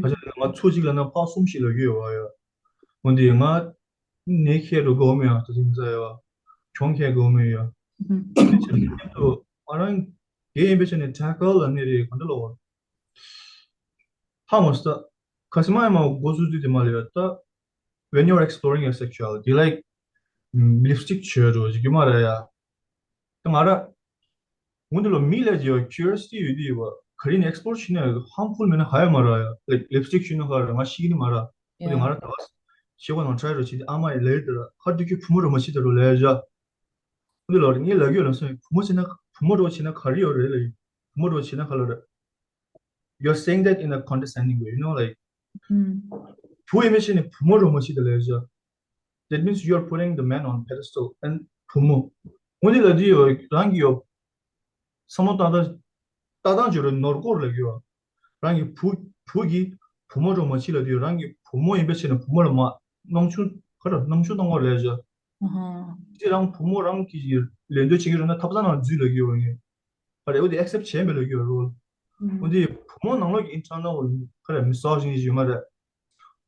ཁ་ཅིག་ན་ང་ཚོ་གཅིག་ལ་ན་ཕག་གསུམ་ཞིག་ལ་ཡོད་བ་ཡ། འོན་ཏེ་ང་ནས་ཁྱེད་རུ་དགོས་མེད་ཡ་ད་ཅིག་ཟ་ཡ་བ། གྱོང་ཁྱེད་དགོས་མེད་ཡ། ང་རང་གེ་ཡིན་པའི་ཆ་ནས་ཊེ་ཀལ་ལ་ནི་རེད་ག་འདྲ་ལོ་བ། ཧ་མོ་སྟ། ཁ་སི་མ་ཡ་མ་འགོ་སུ་དུས་དེ་མ་ལས་ཡ་ད། When you're exploring your sexuality, like, lipstick བྱོས་རོ་ཡི་གི་མ་ར་ཡ། ད་ང་ར། འོན་ཏེ་ལོ་མི་ལ་ཡོད་curiosity ཡོད་དུས་ཡོད་པ། ག་རེ་ནས་explore བྱེད་ན་harmful མེད་ན་ཧ་ཡ་མ་ར་ཡ། like lipstick བྱུས་ན་ཧ་ར་ང་ཤི་གི་ནི་མ་ར། འོན་ཏེ་ང་ར་ད་བ། ཤེས་པ་ནང་try རོ་བྱེད་དེ་ཨ་མ་ཡི་ལས་དེ་ར་ཧ་དུ་ཁྱོད་བུ་མོ་རོ་མ་བྱེད་ད་རོ་ལས་ཡ། འོན་ཏེ་ལོ་ར་ངས་ལ་གིས་ལ་སོང་བུ་མོ་བྱེད་ན་བུ་མོ་རོ་བྱེད་ན་ག་རེ་ཡོད་རེད་ལ་ཡིན། བུ་མོ་རོ་བྱེད་ན་ག་ལ་ར། You're saying that in a condescending way, you know, like, བུ་ཡིན་པའི་ཆ་ནས་བུ་མོ་རོ་མ་བྱེད་ད་ལས་ཡ། That means you're putting the man on pedestal and བུ་མོ། འོན་ཏེ་ལ་དེ་ཡོད་རང་གི་ཡོད། བསམ་བློ་བཏང་སྟངས་བཏང་སྟངས་བརྗོད་རེད་ནོར་སྐོར་ལ་ཡོད། རང་གི་བུ་བུ་གིས་བུ་མོ་འགྲོ་མ་བྱེད་ལ་དེ་ཡོད་རང་གི་བུ་མོ་ཡིན་པའི་ཕྱིར་ན་བུ་མོ་ལ་མ་སྣང་ཆུང་ག་རེ་སྣང་ཆུང་གཏོང་བ་ལས་བྱ། ཨ་ཧ། ཅི་རང་བུ་མོ་རང་གི་ལས་འདོད་བྱེད་ཀྱི་རེད་ན་ཐབ་ཚང་ནང་འཛུལ་ལ་ཡོད་ངེས། ག་རེ་འོ་དེ་ཨེག་སེབ་བྱས་མེད་ལ་ཡོད་རོལ། འོ་དེ་བུ་མོ་ནང་ལོགས་ཀྱི་ཨིན་ཊར་ནལ་ག་རེ་མི་སོ་ཇི་ནི་ཡོད་མ་རེད།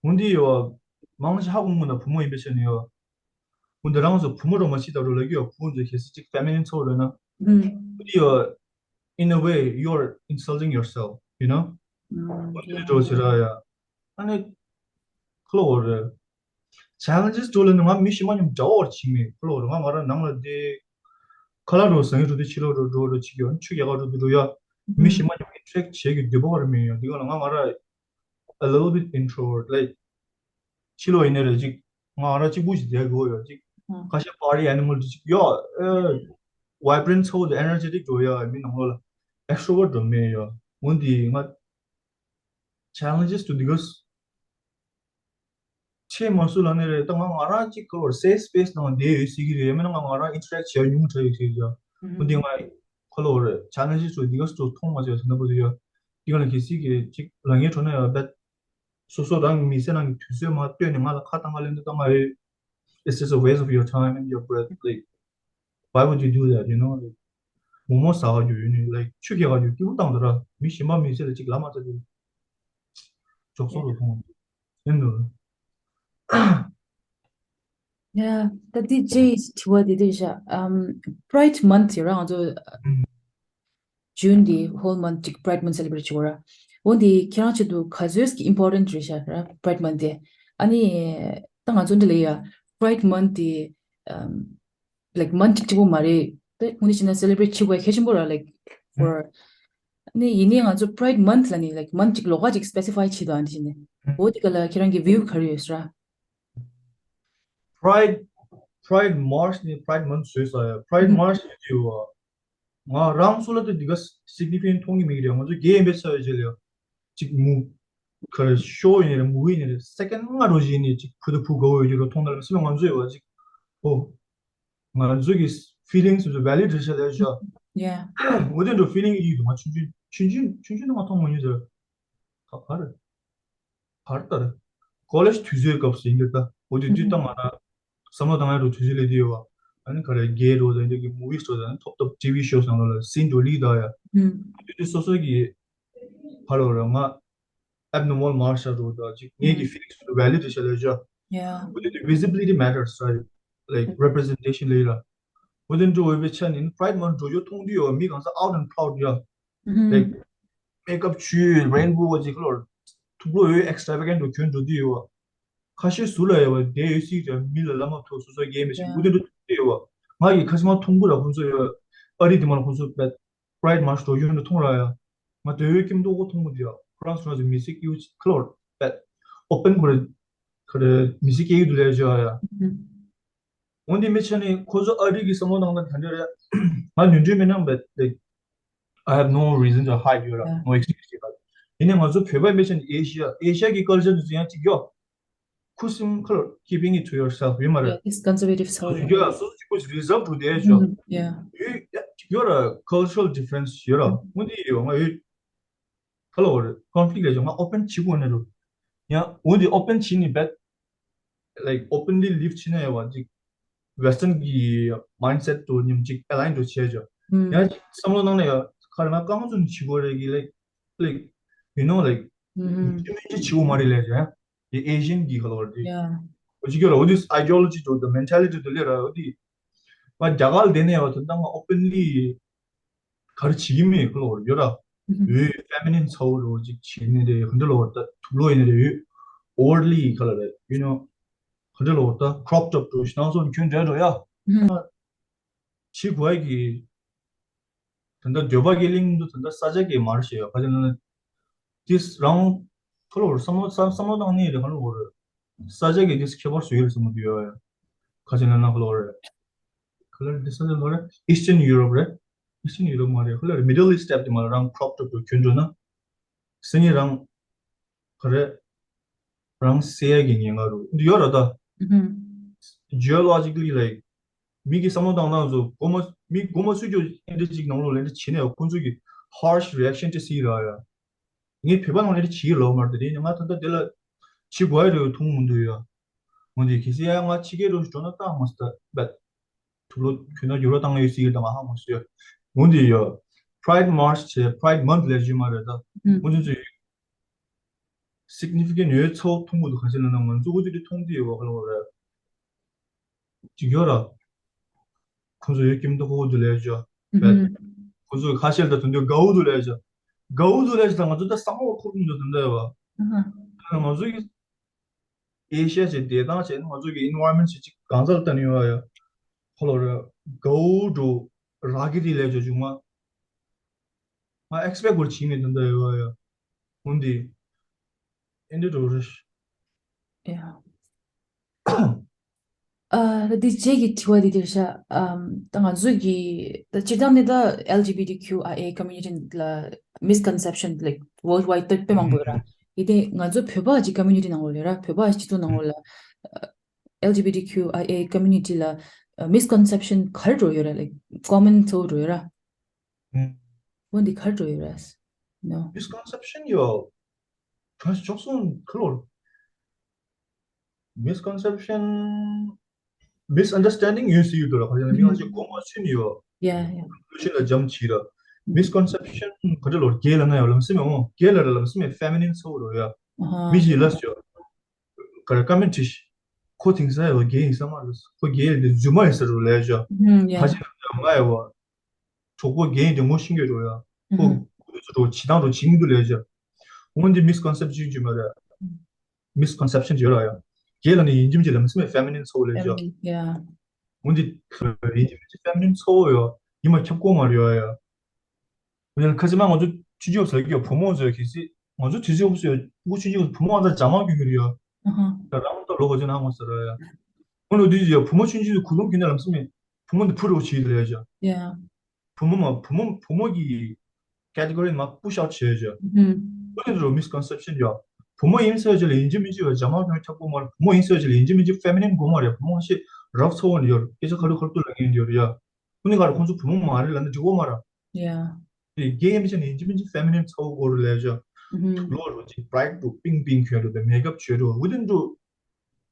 འོན་ཏེ་ཡོད། མང་ཆེ་ཧ་གོ་མོ་ན་བུ་མོ་ཡིན་པའི་ཆ་ནས་ཡོད། འོན་ཏེ་རང་ཚོ་བུ་མོ་རོ་མ་ཤི་ད་རོ་ལ་གི་ཡོད་བུ་ཚོ་གལ་སྲིད་ཅིག་ཕེ་མི་ནིན་ཚོ་རེད་ན། འོན་ཏེ་ཡོད། In a way, you're insulting yourself, you know? འོན་ཏེ་འགྲོ་ཆེ་ར་ཡ། ཨ་ནི། ཁ་ལོ་བོ་རེད། ཆེ་ལེན་ཇེས་འགྲོ་ལ་ནི་ང་མི་ཤི་མ་ཉམས་འདྲ་བོར་ཕྱིན་མེད་ཁ་ལོ་བོ་རེད་ང་ང་ར་ནང་ལ་བསྡད། ཁ་ལག་རོ་ཟངས་རོ་དེ་ཕྱི་ལོགས་རོ་འགྲོ་རོ་ཅིག་ཡོད་ཆུ་རྒྱག་ག་རོ་དེ་འགྲོ་ཡ། མི་ཤི་མ་ཉམས་ཨིན་ཊརེག་བྱེད་ཀྱི་འདོད་པ་བར་མི་ཡོད་འདི་ག་ལ་ང་ང་ར། a little bit introvert, like, ཕྱི་ལོགས་ཡིན་ནའི་རེད་ཅིག་ང་རང་གཅིག་པུ་ཞིག་བསྡད་དགོས་ཡོད་ཅིག་ཁ་ཤས་party animal ཅིག་ཡོད། ཨེ། vibrant ཚ་བོ་དང་energetic འགྲོ་ཡ་མི་ནང་ལོགས་ལ་extrovert འགྲོ་མེད་ཡོད། འོན་ཏེ་ང་challenges to discuss བྱེད་མ་སུ་ལ་ནི་རེད་ད་ང་ང་རང་གཅིག་ག་བར་safe space ནང་བསྡད་ཡོད་སྲིད་ཀྱི་རེད་མིན་ན་ང་ང་རང་interact བྱེད་ཉུང་དྲགས་ཡོད་ཟེར་ཡ། འོན་ཏེ་ང་ཁ་ལོ་བར་challenges to discuss མཐོང་མ་བྱས་ཟིན་ན་པོ་དུ་ཡ། འདི་ག་ལ་གལ་སྲིད་ཀྱི་ཅིག་ལ་ངའི་གྲོ་ན་ཡ་བད། སོ་སོ་རང་གི་མི་ཚེ་ནང་གི་དུས་ཚོད་མ་ལྟོས་ནས་ང་ལ་ཁ་བཏང་ག་ལེན་དུ་བཏང་ག་ཡོད། It's just a waste of your time and your breath. Like, why would you do that, you know? Like, མོག་མོག་ཟ་ག་རྒྱུ་ཡོད་ནི། Like, ཆུ་རྒྱག་ག་རྒྱུ་སྐྱིད་པོ་བཏང་འདུག་ར། མི་གཞན་པ་མི་ཚེ་ལ་ཅིག་ལ་མ་ཚ་དུས། ཅོག་ཙོ་རུ་མཐོང་། ཡིན་འདུག་ཡ། ད་དེ་རྗེས་དྲི་བ་དེ་དེ་བཞག་ཨམ། Pride Month ཡོད་ར་ང་ཚོ། June འདི་whole month ཅིག Pride Month celebrate བྱེད་དགོས་ར། འོ་འདི་ཁྱེད་རང་ཆེད་དུ་ག་ཚོད་ཀྱི་important རེད་ཤག་ར་Pride Month དེ། ཨ་ནི། ད་ང་ཚོ་འདི་ལ་ཡ་Pride Month དེ་ཨམ་like month གཅིག་གཅིག་པོ་མ་རེད། དེ་དངོས་གནས་བྱས་ན་celebrate བྱེད་དགོས་གལ་ཆེན་པོ་ར། like for ནི་ཡིན་ནའི་ང་ཚོ་Pride Month ལ་ནི་like month གཅིག་ལོགས་ཀ་གཅིག་specify བྱེད་དོ་ཨ་འདི་བྱས་ནས། འོ་དེ་ག་ལ་ཁྱེད་རང་གི་view ག་རེ་ཡོད་ས་ར། Pride Pride March ནི་Pride Month བཟོས་ས་ཡ། Pride March ནི་དེ་བ། ང་རང་ཚོ་ལ་དེ་འདི་ག་significant མཐོང་གི་མེད་ཀི་རེད། ང་ཚོ་རྒས་ཡིན་པའི་ཚ་བའི་རྗེས་ལ་ཡ། ཅིག་མུ་ག་རེ་ཤོ་ཡིན་རེད། མུ་ཡིན་རེད། second ལྔ་རོ་བཞིན་ནས་ཅིག་ཕུ་དུ་ཕུ་དགའ་བོ་ཡོད་ཀྱི་རོ་མཐོང་ད་ལ་སེམས་ང་ཚོ་ཡོད་བ་ཅིག་ཨོ། ང་ཚོ་གི་feelings ཚོ་valid རེད་ཤག་ལས་ཤག Yeah. འོ་དེ་འདྲ་feeling ཡིད་དུ་ང་ཆུང་ཆུང་ཆུང་ཆུང་ནང་མཐོང་མ་མྱོང་ཟེར། ག་ག་རེད། ག་རེ་ལྟར། college དུས་ཚོད་སྐབས་སུ་ཡིན་གྱི་ད། འོ་དེ་དུས་ད་ང་རང་བསམ་བློ་བཏང་ཡ་འགྲོ་དུས་ཚོད་ལས་དུས་ཡོད་བ། ཨ་ནི་ག་རེ་རྒྱལ་འགྲོ་དང་འདི་གི་movies འགྲོ་དང་top top TV shows ནང་ལ་scene འགྲོ་ལི་ད་ཡ། དུས་དུས་སོ་སོ་གི་ཕ་ལོ་ར་ང་abnormal མར་ཤ་འགྲོ་ད་ཅིག་ངེད་ཀྱི་feelings ཚོ་valid རེད་ཤག་ལས་ཤག Yeah. འོ་དེ་དུས་visibility matters, right? Like representation ལས་ལ། འོ་དེ་འགྲོ་འོས་པའི་ཆ་ནི་Pride Month འགྲོ་རྒྱུ་མཐོང་དུས་ཡོད་བ། མི་གང་ས་out and proud ཡ། Like makeup བྱུས་rainbow ག་ཅིག་ལོར་ཐུགས་ལོ་ཡོད་extravagant འགྲོ་གྱོན་འགྲོ་དུས་ཡོད་བ། ཁ་ཤས་ཟུར་ལ་ཡོད་བ་དེ་ཡོད་སྲིད་ཀྱང་མི་ལ་ལ་མ་ཐོག་སོ་སོ་རྒས་མེད་ཅིག་འུ་དེ་འགྲོ་དུས་ཡོད་བ། ང་གི་ཁ་ཤས་མ་མཐོང་གི་ར་ཁོང་ཚོ་ཡོད། ཨ་རི་དེ་མ་ལ་ཁོང་ཚོ་བད་Pride March འགྲོ་གྱོན་འགྲོ་མཐོང་ར་ཡ། ང་དེ་ཡོད་ཀྱིམ་མདོག་གོ་མཐོང་གི་དུས་ཡ་ཁོ་རང་སོ་རང་ཚོ་མི་ཚེ་སྐྱིད་པོ་ཅིག་ཁ་ལོར་བད་open ཁོ་རེ་ཁོ་རེ་མི་ཚེ་སྐྱིད་ཀྱི་འདུག་ལས་བྱ་ཡ། འོན་ཏེ་མི་ཆ་ནས་ཁོ་ཚོ་ཨ་རི་གི་བསམ་བློ་བཏང་ན་ག་འདྲ་རེད། ང་ནོར་འཁྲུལ་མེད་ན་but like I have no reason to hide ཡོད་ར། Yeah. No excuse ཡོད་ར། ཡིན་ནའི་ང་ཚོ་བོད་པ་མི་ཆ་ནས་ཨེ་ཤི་ཡ་ཨེ་ཤི་ཡ་གི་culture དེ་ཚོ་ཡང་གཅིག་ཡོད། ཁུ་སིམ་ཁར་keeping it to yourself ཡོད་མ་རེད། Yeah, it's conservative ཚོ་ཡོད་ར། སོ་སོ་གཅིག་པོ་reserve to དེ་ཆོག་ཡོད་ཡོད་ར། Cultural difference ཡོད་ར། འོན་ཏེ་ཡོད་ང་ཡོད། ཁ་ལོ་བར་conflict རེ་བྱུང་ང་open བྱེད་དགོས་ནི་རུ། ཡང་འོན་ཏེ་open བྱེད་ནི་but like openly live བྱེད་ན་ཡ་བ་ཅིག་western གི་mindset དུ་ཉིམ་ཅིག་align དུ་བྱས་ཅོ། ཡང་ཅིག་བསམ་བློ་གནང་ན་ཡ་ཁ་རེ་ང་རྐང་བཙུན་བྱེད་དགོས་རེད་གི་like like you know like ཅི་མིན་ཅི་བྱེད་དགོས་མ་རེད་ལས་ཅོ་ཡ། དེ་Asian གི་ཁ་ལོ་བར་དེ། Yeah. འོ་ཅིག་ཡོད་ར་འོ་དེ་ideology དུ་the mentality དུ་ལས་ར་འོ་དེ། ང་རྒྱ་གར་ལ་བསྡད་ནས་ཡ་བ་དུ་ད་ང་openly ག་རེ་བྱེད་ཀྱི་མེད་ཁོ་ལོ་ཡོད་ར། འོས་feminine ཚ་བོ་རོ་ཅིག་བྱེད་ནི་རེད་ག་འདྲ་ལོ་ད་ཐུག་ལོ་ཡིན་ནི་རེད་འོས་overly ག་ལ་རེད་you know ག་འདྲ་ལོ་ད་crop top རོ་ཞིག་ནང་སོང་ཁྱོད་འདྲ་རོ་ཡ། བྱེད་དགོས་ཀྱི། ད་ལྟ་འདོད་པ་གི་གླིང་དུ་ད་ལྟ་ས་ཆ་གི་མར་ཞེས་ཡོད་ཁ་ཅིག་ན་དེས་རང་ཁོ་ལོ་བསམ་བློ་བསམ་བསམ་བློ་བཏང་ནི་རེད་ཁ་ལོ་བོ་རེད། ས་ཆ་གི་དེས་ཁྱད་པར་བཟོ་ཡི་རེད་བསམ་བློ་དུ་ཡོད་ཡ། ཁ་ཅིག་ན་ན་ཁོ་ལོ་བོ་རེད། ཁོ་ལོ་དེ་ས་ཆ་ལོ་རེད། Eastern Europe རེད། Eastern Europe མ་རེད་ཁོ་ལོ་རེད། Middle East སྟེབས་དེ་མ་རང་crop top དུ་གྱོན་འགྲོ་ན། སེ་ཉི་རང་ག་རེ། རང་སེ་ཡ་གི་ཉེན་ཁ་རུ་འདི་ཡོད་ར་ད། Geologically like མི་གི་བསམ་བློ་བཏང་སྟངས་ཚོ་མགོ་མ་མི་མགོ་མ་ཚོས་ཀྱོ་ཨེ་འདྲ་ཅིག་ནང་ལོགས་ལ་ཨེ་འདྲ་བྱེད་ནས་ཁོང་ཚོ་གི་harsh reaction ཅིག་སྲིད་ར་ཡ། ངས་བོད་པ་ནང་ལ་ཨེ་འདྲ་བྱེད་ཀྱི་ལོ་མར་དེ་རེད་ང་ད་ལྟ་དེ་ལ་བྱེད་དགོས་ཡ་རེད་མཐོང་མི་འདུག་ཡ། འོན་ཏེ་གལ་སྲིད་ཡ་ང་ཕྱི་རྒྱལ་རུ་འགྲོ་ན་ཏག་མ་སྟ་བད། དུག་ལོ་ཁྱོད་ན་འགྱུར་བ་བཏང་ཡོད་སྲིད་ཡོད་ད་ང་ཧ་མ་སོ་ཡ། འོན་ཏེ་ཡ། Pride March བྱས་Pride Month ལས་བྱེད་མ་རེད་ད། འོན་ཏེ་ཚོས། Significant ཡོད་ཚོ་མཐོང་གི་འདུག་ག་ཅི་ལ་ན་ང་ཚོ་འོ་དེ་དེ་མཐོང་དུས་ཡོད་བ་ག་ལ་བ་རེད། ཅིག་ཡོད་ར། ཁོང་ཚོ་ཡོད་ཀྱིམ་དུ་ཧོ་དུ་ལས་བྱ། ཁོང་ཚོ་ཁ་ཤས་ད་དུང་དུ་དགའ་བོ་དུ་ལས་བྱ། དགའ་བོ་དུ་ལས་བྱ་ད་ང་ཚོ་ད་བསམ་བློ་འཁོར་གྱིན་འདུག་ད་འདྲ་ཡོད་བ། ང་ཚོ་གི་ཨེ་ཤ་ཡ་ཅིག་བདེ་ཐང་བྱས་ན་ང་ཚོ་གི་environment ཅིག་གང་ས་ལ་ལྟ་ནི་ཡོད་ཡ། ཁོ་ལོ་ར་དགའ་བོ་འགྲོ་ར་གི་དེ་ལས་བྱ་བྱུང་མ། ང་expect གོར་ཆིག་མེད་དོན་དག་ཡོད་ཡོད། འོན་ཏེ། ཨེ་འདྲ་འགྲོ་རེད། ཡ། ཨ་ད་འདི་རྗེས་ཀྱི་དྲི་བ་འདི་འདིར་ཤ་ཨམ་ད་ང་ཚོས་ཀྱི་ད་སྤྱིར་བཏང་ནས་ད་LGBTQIA community ལ་misconception like worldwide དཔེ་མང་པོ་ཡོད་ར། ཡིན་ཏེ་ང་ཚོ་བོད་པ་ཅིག་community ནང་ལོགས་ལ་ར་བོད་པ་སྤྱི་ཚོགས་ནང་ལོགས་ལ་ཨ་LGBTQIA community ལ་ཨ་misconception ག་རེ་འགྲོ་ཡོད་ར། like common ཚོ་འགྲོ་ཡོད་ར། འོན་ཏེ་ག་རེ་འགྲོ་ཡོད་ར། No. Misconception ཡོད། གྲོས་ཆོག་སོང་ཁ་ལོར། Misconception misunderstanding ཡོད་སྲིད་ཡོད་དོ་ར་ཁ་ཅིག་ན་མི་ང་ཅིག་གོ་མ་ཆུན་ཡོད། Yeah, yeah. ལུ་ཤིན་ལ་འཇམ་ཆི་ར། Misconception ག་རེ་ལོར་རྒྱལ་ལ་ན་ཡོད་ལམ་སེམས་ཡོང་རྒྱལ་ལ་ར་ལམ་སེམས་feminine ཚོ་རོ་ཡ། མི་ཞིག་ལ་ཤོ། ག་རེ་ཀ་མེན་ཊི་ཤི། ཁོ་དེང་སང་ཡོད་རྒྱལ་ཡིན་ས་མ་རེད། ཁོ་རྒྱལ་ཡིན་དེ་རྫུན་མ་ཡིན་ས་རུ་ལས་ཤོ། ཁ་ཅིག་ན་ང་ཡོད་བ། གྲོགས་པོ་རྒྱལ་ཡིན་དེ་ངོ་ཤེས་ཀྱི་རོ་ཡ། ཁོ་ཁོ་ཚོ་རོ་བྱི་ཐང་རོ་བྱིང་དུ་ལས་ཤོ། འོན་ཏེ་misconception ཅིག་མ་རེད། Misconception ཡོད་ར་ཡ། རྒན་ལབ་ནས་ཡིན་གཅིག་མིན་གཅིག་ལམ་སེང་ཕེ་མི་ནིན་ཚ་བོ་ལབ་ཀྱི་ཡོད། ཕེ་མི་ནིན། ཡ། འོན་ཏེ་ཡིན་གཅིག་མིན་གཅིག་ཕེ་མི་ནིན་ཚ་བོ་ཡོད། ཡིན་མ་ཁྱབ་གོ་མ་རེད་ཡ། འོན་ཏེ་ཁ་ཅིག་མ་ང་ཚོ་ཆུང་ཆུང་ལབ་ཀྱི་ཡོད། བུ་མོ་ཚོས་གལ་སྲིད་ང་ཚོ་དུས་ཚོད་ཡོད་སྐུ་ཆུང་ཆུང་བུ་མོ་ང་ཚོ་ཇ་མ་གྱོན་གྱི་རེད་ཡ། ཨ་ཧ། ད་རང་ད་ལོ་ག་ཚོད་ན་ངོ་ཚ་ར་ཡ། ཁོ་ལོ་དུས་ཡ་བུ་མོ་ཆུང་ཆུང་གུ་ལུམ་གྱོན་ནས་ལམ་སེང་བུ་མོ་འདི་ཕུ་རོགས་བྱེད་ལབ་ཀྱི་ཡོད། ཡ། བུ་མོ་མ་བུ་མོ་བུ་མོ་གི་ཀེ་ཊི་གོ་རི་མ་པུ་ཤ་ཨའུཊ་བྱེད་ཀྱི་ཡོད། ཧུམ། ཁོ་ལ་འདི་རུ་མིས་ཀོན་སེབ་ཤན་ཡོད། བུ་མོ་ཡིན་ཟེར་ཅིག་ལ་ཡིན་གཅིག་མིན་གཅིག་ཡོད། ཇ་མ་གྱོན་ཁྱབ་གོ་མ་རེད། བུ་མོ་ཡིན་ཟེར་ཅིག་ལ་ཡིན་གཅིག་མིན་གཅིག་ཕེ་མི་ནིན་གོ་མ་རེད། བུ་མོ་ཧ་ཤེ་རབ་ཚ་བོ་འདི་ཡོད། སྐད་ཆ་ཁ་ཐུག་ཁ་ཐུག་ལབ་མཁན་འདི་ཡོད་རེད་ཡ། ཁོ་ནི་ག་རེ་ཁོང་ཚོ་བུ་མོ་མ་རེད་ལབ་ན་འགྲིག་གོ་མ་རེད། ཡ། དེ་རྒན་ཡིན་པ་ཅིག་ནི་ཡིན་གཅིག་མིན་གཅིག་ཕེ་མི་ནིན་ཚ་བོ་གོ་རུ་ལས་ཅོ། ཧུམ། ལོ་རུ་ཅིག་བྷ་རའིཊ་འདྲ་པིང་པིང་གྱོན་འདྲ་དེ་མེག་ཨབ་བྱོས་འདྲ་བ་དེ་འདྲ།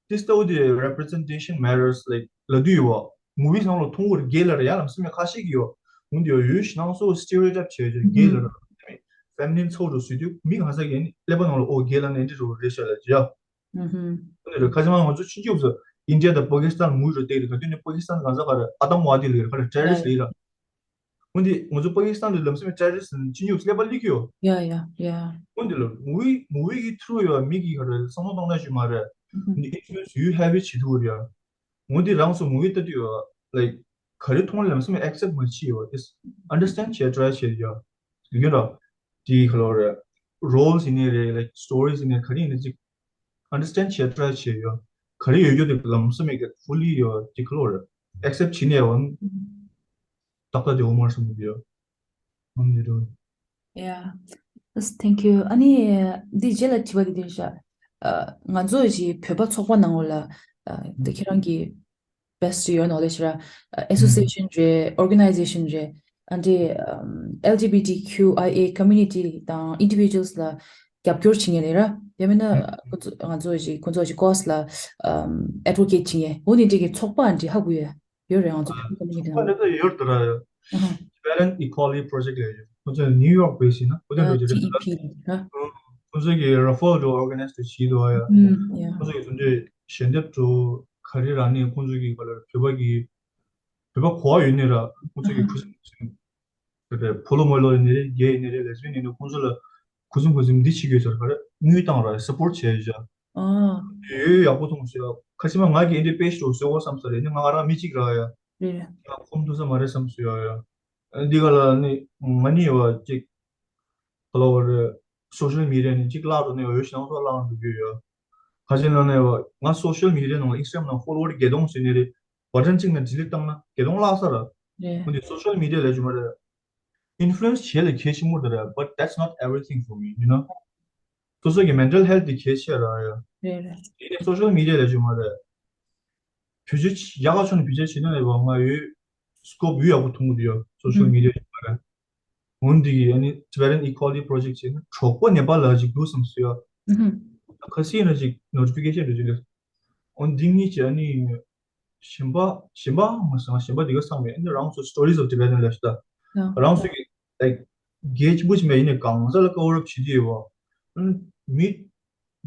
དེ་ལྟ་བུ་དེ་representation matters like ལབ་དུས་ཡོད་པ། མུ་བི་ནང་ལ་མཐོང་གི་རེད། རྒན་ལབ་རེད་ཡ། ལམ་སེང་མི་ཁ་ཤས་ཀྱིས་ཡོད། འོན་ཏེ་ཡོད་ཡོད་ཞེ་ནང་སོ་སི་ཊི་རི་ཡོ་ཊའིབ་བྱས་ཀྱི་རྒན་ལབ་རེད། ཕེ་མི་ནིན་ཚ་བོ་འདྲ་བཟོས་དུས་མི་གང་ཟག་གིས་ནི་ཀླད་པ་ནང་ལ་ཨོ་རྒན་ལབ་ན་འདི་འདྲ་བོ་རེད་ཤག་ལབ་ཀྱི་ཡ། ཧུམ་ཧུམ། འོན་ཏེ་ཁ་ཅིག་མ་ང་ཚོ་ཆུང་ཆུང་སྐབས་སུ་ཨིན་ཌི་ཡ་དང་པ་ཀི་སི་ཐན་མུ་བི་རུ་བལྟས་རེད། ད་དུང་ནི་པ་ཀི་སི་ཐན་གང་ཟག་ག་རེ་ཨ་ཏང་ཝ་དི་ལབ་ཀྱི་རེད། ག་རེ་ཊེ་རོ་རི་སི་ཊི་ལབ་ཀྱི་རེད། འོན་ཏེ་ང་ཚོ་པ་ཀི་སི་ཐན་དུ་ལམ་སེང་ཊེ་རོ་རི་སི་ཊི་ཆུང་ཆུང་ཀླད་པ་སླེབས་ཀྱི་ཡོད། ཡ་ཡ་ཡ། འོན་ཏེ་ལ་མུ་བི་མུ་བི་གི་ཐུ་རུ་ཡོད་མི་གི་ག་རེ་བསམ་བློ་གཏོང་ན་ཞུ་མ་རེད། ཧུམ་ཧུམ། འོན་ཏེ་ཨིན་ཕུ་ལུ་ཨེན་སི་ཡུ་ཧེ་བི་བྱེད་ཐུབ་ཀྱི་རེད་ཡ། འོན་ཏེ་རང་ཚོ་མུ་བི་ལྟ་དུས་ཡོད་ལའིཀ་ག་རེ་མཐོང་ལམ་སེང་མི་ཨེག་སེབ་མ་བྱེད་ཡོད། ཨིས་ཨན་ཌར་སི་ཊེན་ཌི་བྱེད་ཊ་རའི་བྱེད་ཡོད། ཡོད་ར། དེ་ག་ལོ་རེད། རོལ་སི་ཡིན་ནའི་རེད། ལའིཀ་སི་ཊོ་རི་སི་ཡིན་ནའི་ག་རེ་ཡིན་ནའི་ཅིག་ཨན་ཌར་སི་ཊེན་ཌི་བྱེད་ཊ་རའི་བྱེད་ཡོད། ག་རེ་ཡོད་རྒྱུ་དེ་ལམ་སེང་མི་གི་ཕུ་ལི་ཡོད་ཅིག་ག་ལོ་རེད། ཨེག་སེབ་བྱེད་ནའི་ཡོད། ཏག་ཏག་དེ་འོ་མར་སོང་གི་ཡོད། ཨང་དེ་རུ། Yeah. Yes, thank you. ཨ་ནི་འདི་རྗེས་ལ་དྲི་བ་འདི་འདི་ཤ། ཨ། ང་ཚོ་ཞིག་བོད་པ་ཚོགས་པ་ནང་ལ། ཨ། འདི་ཁྱེད་རང་གི་བེ་སི་ཊི་ཡོད་ནོ་ལེ་ཤ་ར། ཨ། ཨེ་སོ་སི་ཨེ་ཤན་རེད། ཨོར་ག་ནའི་ཛེ་ཤན་རེད། ཨ་འདི་ཨམ། ཨེལ་ཇི་བི་ཊི་ཀིའུ་ཨའི་ཨེ་ཀོ་མུ་ནི་ཊི་དང་ཨིན་ཌི་བི་ཇུ་ཨལ་སི་ལ་རྒྱབ་སྐྱོར་བྱེད་མཁན་རེད་ར། ཡང་མིན་ན་ཁོ་ཚོ་ང་ཚོ་ཞིག་ཁོ་ཚོ་ཞིག་ཀོ་སི་ལ་ཨམ། ཨེ་ཌི་བོ་ཀེཊ་བྱེད་མཁན་འོ་དེ་འདྲ་གི་ཚོགས་པ་འདི་ཧ་གོ་ཡོད། ཡོད་རེད། ང་ཚོ་ཨ། ཚོགས་པ་འདི་ཚོ་ཡོད་དོ་ར། ཨ་ཧ། Tibetans Equality Project ལབ་ཡོད། ཁོ་ཚོ་ནིའུ་ཡོག་བྷེ་སི་ཡིན་ན་ཁོ་ཚོ་ཨ་འགྲོ་རྒྱུ་རེད་ད། ཊི་ཨི་ཨེ་ཕི་ཨ། ཁོ་ཚོ་གི་ར་ཧྥལ་འགྲོ་ཨོར་ག་ནའི་ཛི་འགྲོ་བྱེད་འདུག་ཨ་ཡ། ཨུམ། ཡ། ཁོ་ཚོ་གི་དེ་འདྲའི་ཞལ་འདེབས་འགྲོ་ག་རེ་རག་ནས་ཁོ་ཚོ་གི་ག་ལ་བོད་པ་གི་བོད་པ་གོ་བ་ཡོད་ནི་ར། ཁོ་ཚོ་གི་ཨ་ཧ། ཁུ་སིམ་ཁུ་སིམ་དེ་འདྲའི་ཕོ་ལོ་མོ་ལོ་ཡིན་ནི་རེད། གེ་ཡིན་ནི་རེད། ལེ་སི་བི་ཡན་ཡིན་ནི་ཁོ་ཚོ་ལ་ཁུ་སིམ་ཁུ་སིམ་འདི་བྱེད་དགོས་ཟེར་ག་རེ་དངུལ་བཏང་ར་སཔོར་ཊི་བྱས་ཡོད་ཅག་ཨ། ཡོད་ཡོད་ཡག་པོ་མཐོང་སོང་ཡ། ཁ་ཤས་མ་ང་གི་ཨེ་འདྲའི་པེ་ཇི་འདྲ་བཟོ་དགོས་བསམ་ས་རེད། ནི་ང་རང་མི་གཅིག་ར་ཡ། རེད་རེད། ཡ་ཁོམ་ཐུབ་ས་མ་རེད་བསམ་སོང་ཡ་ཡ། འདི་ག་ལ་ནི་ང་ནི་ཡོད་ཅིག་ག་ལ་བ་རེད། སོ་ཤལ་མི་ཌི་ཡ་ནས་གཅིག་བརླག་འགྲོ་ནས་འོས་ཤིང་ཚོ་བརླག་འགྲོ་རྒྱུ་ཡོད། ཁ་ཅིག་ནང་ནས་ང་སོ་ཤལ་མི་ཌི་ཡ་ནང་ལ་ཨིན་སི་ཊ་གྷ་རམ་ནང་ཕོ་ལོ་ཝར་བརྒྱད་སྟོང་ཟིན་ནས་རེད། བར་ཐན་གཅིག་ནས་ཌི་ལིཊ་བཏང་ན་བརྒྱད་སྟོང་བརླག་ས་ར། རེད། འོན་ཏེ་སོ་ཤལ་མི་ཌི་ཡ་ལས་ཅུ་མ་རེད། ཨིན་ཕུ་ལུ་ཨེན་སི་བྱེད་ལ་གལ་ཆེན་པོ་རེད་ར། But that's not everything for me, you know. སོ་སོ་གི་མེན་ཊལ་ཧེལ་ཐི་དེ་གལ་ཆེ་ར་ཡ། རེད་རེད། དེ་ནས་སོ་ཤལ་མི་ཌི་ཡ་ལས་ཅུ་མ་རེད། བེད་སྤྱོད་ཡག་ག་ཆོག་ནས་བེད་སྤྱོད་བྱེད་ན་ལས་བ་ང་ཡོད་སི་ཀོབ་ཡོད་ཡག་པོ་མཐོང་གི་འདུག་ཡ། སོ་ཤལ་མི་ཌི་ཡ་ལས་ཅུ་མ་རེད། འོན་ཏེ་གི་ཨ་ནི་Tibetan Equality Project བྱས་ན་གྲོགས་པོ་ནེ་པ་ལ་ཅིག་འདུག་བསམ་སོང་ཡ། ཁ་སང་ན་ཅིག་ནོ་ཊི་ཕི་ཀེ་ཤན་འགྲོ་གི་འདུག་འོན་འདི་གཉིས་ཀྱི་ཨ་ནི་གཞན་པ་གཞན་པ་མ་སོང་། གཞན་པ་འདི་ག་བསམ་མེད། ཨ་ནི་རང་ཚོ་Stories of Tibetan ལབ་ཤག་ད། རང་ཚོ་གི་ལའིཀ་གལ་ཆེན་པོ་ཅིག་མེད་ཡིན་ནའི་གང་ཟག་ལ་ཀ་བར་ཨབ་བྱེད་ཀྱི་ཡོད་པ། ཨ་ནི་མི་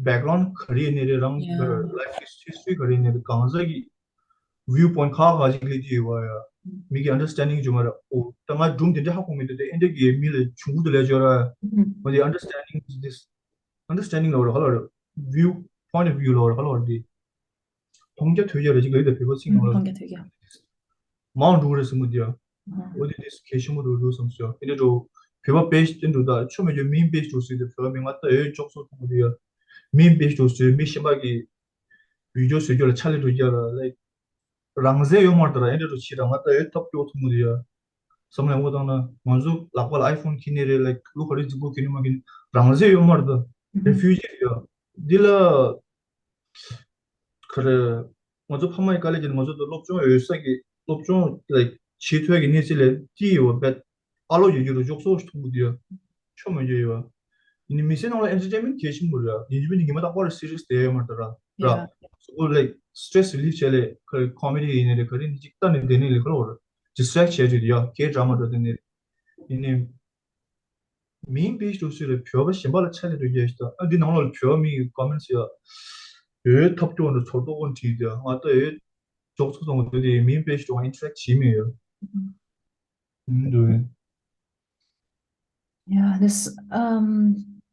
བེག་གྷ་རའུན་ཌ་ག་རེ་ཡིན་ནའི་རེད། རང་གི་ལའིཕ་ཧིས་ཊི་རི་ག་རེ་ཡིན་ནའི་རེད། གང་ཟག་གི་view point ཁག་ཁག་ཅིག་སླེབས་ཀྱི་ཡོད་པ་ཡ། མི་གི་ཨན་ཌར་སི་ཊེན་ཌིང་ཅིག་མ་རེད། ཨོ་ད་ང་སྒྲུང་དེ་འདྲ་ཧ་གོ་མི་འདུག་དེ་ཨེ་འདྲ་གི་མི་ལ་ཆུང་ཀུ་དེ་ལས་ཅོ་ར། འོ་དེ་ཨན་ཌར་སི་ཊེན་ཌིང་ཨིས་དིས་ཨན་ཌར་སི་ཊེན་ཌིང་ལབ་ར་ག་ལབ་ར། view point of view ལབ་ར་ག་ལབ་ར། དེ་མཐོང་རྒྱ་ཐོས་རྒྱ་རེ་ཅིག་ལ་ཡོད་དེ་བོད་པ་ཚིག་ནང་ལ། མཐོང་རྒྱ་ཐོས་རྒྱ། མང་འགྲོ་གི་རེད་བསམ་གི་འདུག་ཡ། འོ་དེ་དེ་གལ་ཆེན་པོ་འགྲོ་འགྲོ་བསམ་སོང་ཡ། དེ་འདྲ་འགྲོ་བོད་པ་པེ་ཇི་དེ་འགྲོ་ད་ཆོ་མེད་རྒྱུ་མིམ་པེ་ཇི་འགྲོ་སྲིད་དེ་བོད་པ་མི་ང་ད་ཡོད་ཅོག་ཚོ་མཐོང་གི་འདུག་ཡ། མིམ་པེ་ཇི་འགྲོ་སྲིད་མི་གཞན་པ་གི་བི་ཌི་ཡོ་བཟོ་རྒྱུ་ལ་ཕྱག་ལས་འགྲོ་རྒྱུ་ལ་ལའིཀ་རང་བཙན་ཡོད་མ་རེད་ད་ར། ཨེ་འདྲ་འགྲོ་ཕྱི་ར་ང་ད་ཡོད་ཐབས་སྐྱོ་མཐོང་གི་འདུག་ཡ། བསམ་བློ་ཡག་པོ་བཏང་ན་ང་ཚོ་ལག་པ་ལ་ཨའི་ཕོན་འཁྱེར་ནི་རེད། ལའིཀ་གླུ་ག་རེ་རྫིག་པོ་འཁྱེར་ནི་མ་འཁྱེར་ནི་རང་བཙན་ཡོད་མ་རེད་ད། རེ་ཕུ་ཇི་རེད་ཡ། འདི་ལ། ག་རེ། ང་ཚོ་ཕ་མ་ཡི་དཀའ་ལས་ཀྱིས་ང་ཚོ་ད་སློབ་སྦྱོང་ཡོད་ས་གི་སློབ་སྦྱོང་like བྱེད་ཐུབ་ཡ་གི་གནས་ཚུལ་ལས་དེ་ཡོད་པ་བེད་ཨ་ལོ་ཡོད་རྒྱུ་རུ་འཇོག་སོགས་ཤིག་མཐོང་གི་འདུག་ཡ། ཆོ་མ་རྒྱུ་ཡོད་པ། ཡིན་ནི་མི་ཚེ་ནང་ལ་ཨེན་ཊར་ཊེན་མེན་ཊི་གལ་ཆེན་པོ་རེད་ཡ། ཡིན་གཅིག་མིན་གཅིག་ཉི་མ་རྟག་པར་སི་རི་ཡས་བསྡད་ཡོད་མ་རེད་ད་ར། ར། སོ་like stress relief བྱས་ལས་ག་རེ་ཀོ་མེ་ཌི་ཡིན་ནི་རེད། ག་རེ་ནི་གཅིག་ལྟ་ནས་བསྡད་ནི་ལས་ཁ་ལོ་ར་ཌིས་ཊེག་བྱས་བྱས་ཡ་ཁའི་ཌྲ་མ་འདྲ་བསྡད་ནི་ཡིན་ནི། མིང་པེ་ཇི་འདྲ་སུ་རེད། བོད་པ་གཞན་པ་ལ་ཆ་ལས་འགྲོ་རྒྱུ་ཞིག་དང་། ཨ་འདི་ནང་ལོགས་ལ་བོད་པ་མི་གི་ཀོ་མེན་ཊི་ཡ་ཡོད་ཐབས་སྐྱོ་འདྲ་ཚོར་རྟོག་ཀུན་བྲིས་ཏེ་ང་ལྟ་ཡོད་ཅོག་ཚོ་ཚང་མ་བོད་དེ་མིང་པེ་ཇི་འདྲ་ཨིན་ཊར་ཨེག་བྱེད་མི་ཡོད། ཨུམ་འདུག་ཡ་ལེས། ཨམ་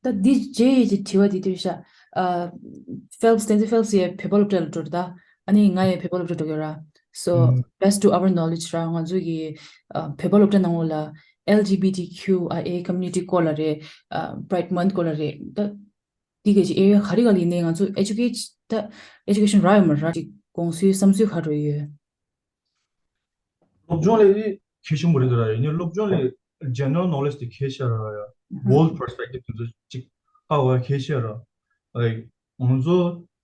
ད་འདི་རྗེས་ཀྱི་དྲི་བ་འདི་འདིར་བཞག་ཨ། Phelps། Tenzin Phelps་ཡི་བོད་པ་སློབ་གྲྭ་ལ་འགྲོ་རེད་ད། ཨ་ནི་ང་ཡི་བོད་པ་སློབ་གྲྭ་འགྲོ་གི་ར། So, ཨུམ། Best to our knowledge་ར། ང་ཚོ་གི་ཨ་བོད་པ་སློབ་གྲྭ་ནང་ལོགས་ལ་L G B T Q I A community་སྐོར་ལ་རེད། ཨ་Pride Month་སྐོར་ལ་རེད་ད། དེ་ག་ཅིག་area་ག་རེ་ག་ལ་ཡིན་ནའི་ང་ཚོ་educate་ད་education་རག་ཡོད་མ་རེད་ར། ཅིག་དགོངས་ཚུལ་བསམ་ཚུལ་ག་རེ་ཡོད། སློབ་སྦྱོང་ལས་གལ་ཆེན་པོ་རེད་ད་ར། ཡིན་ནའི་སློབ་སྦྱོང་ལས་general knowledge་དེ་གལ་ཆེ་ར་ཡ། ཨུ་ཧུ། World perspective་དེ་ཚོ་ཅིག་ཧ་གོ་ཡ་གལ་ཆེ་ར། Like ང་ཚོ་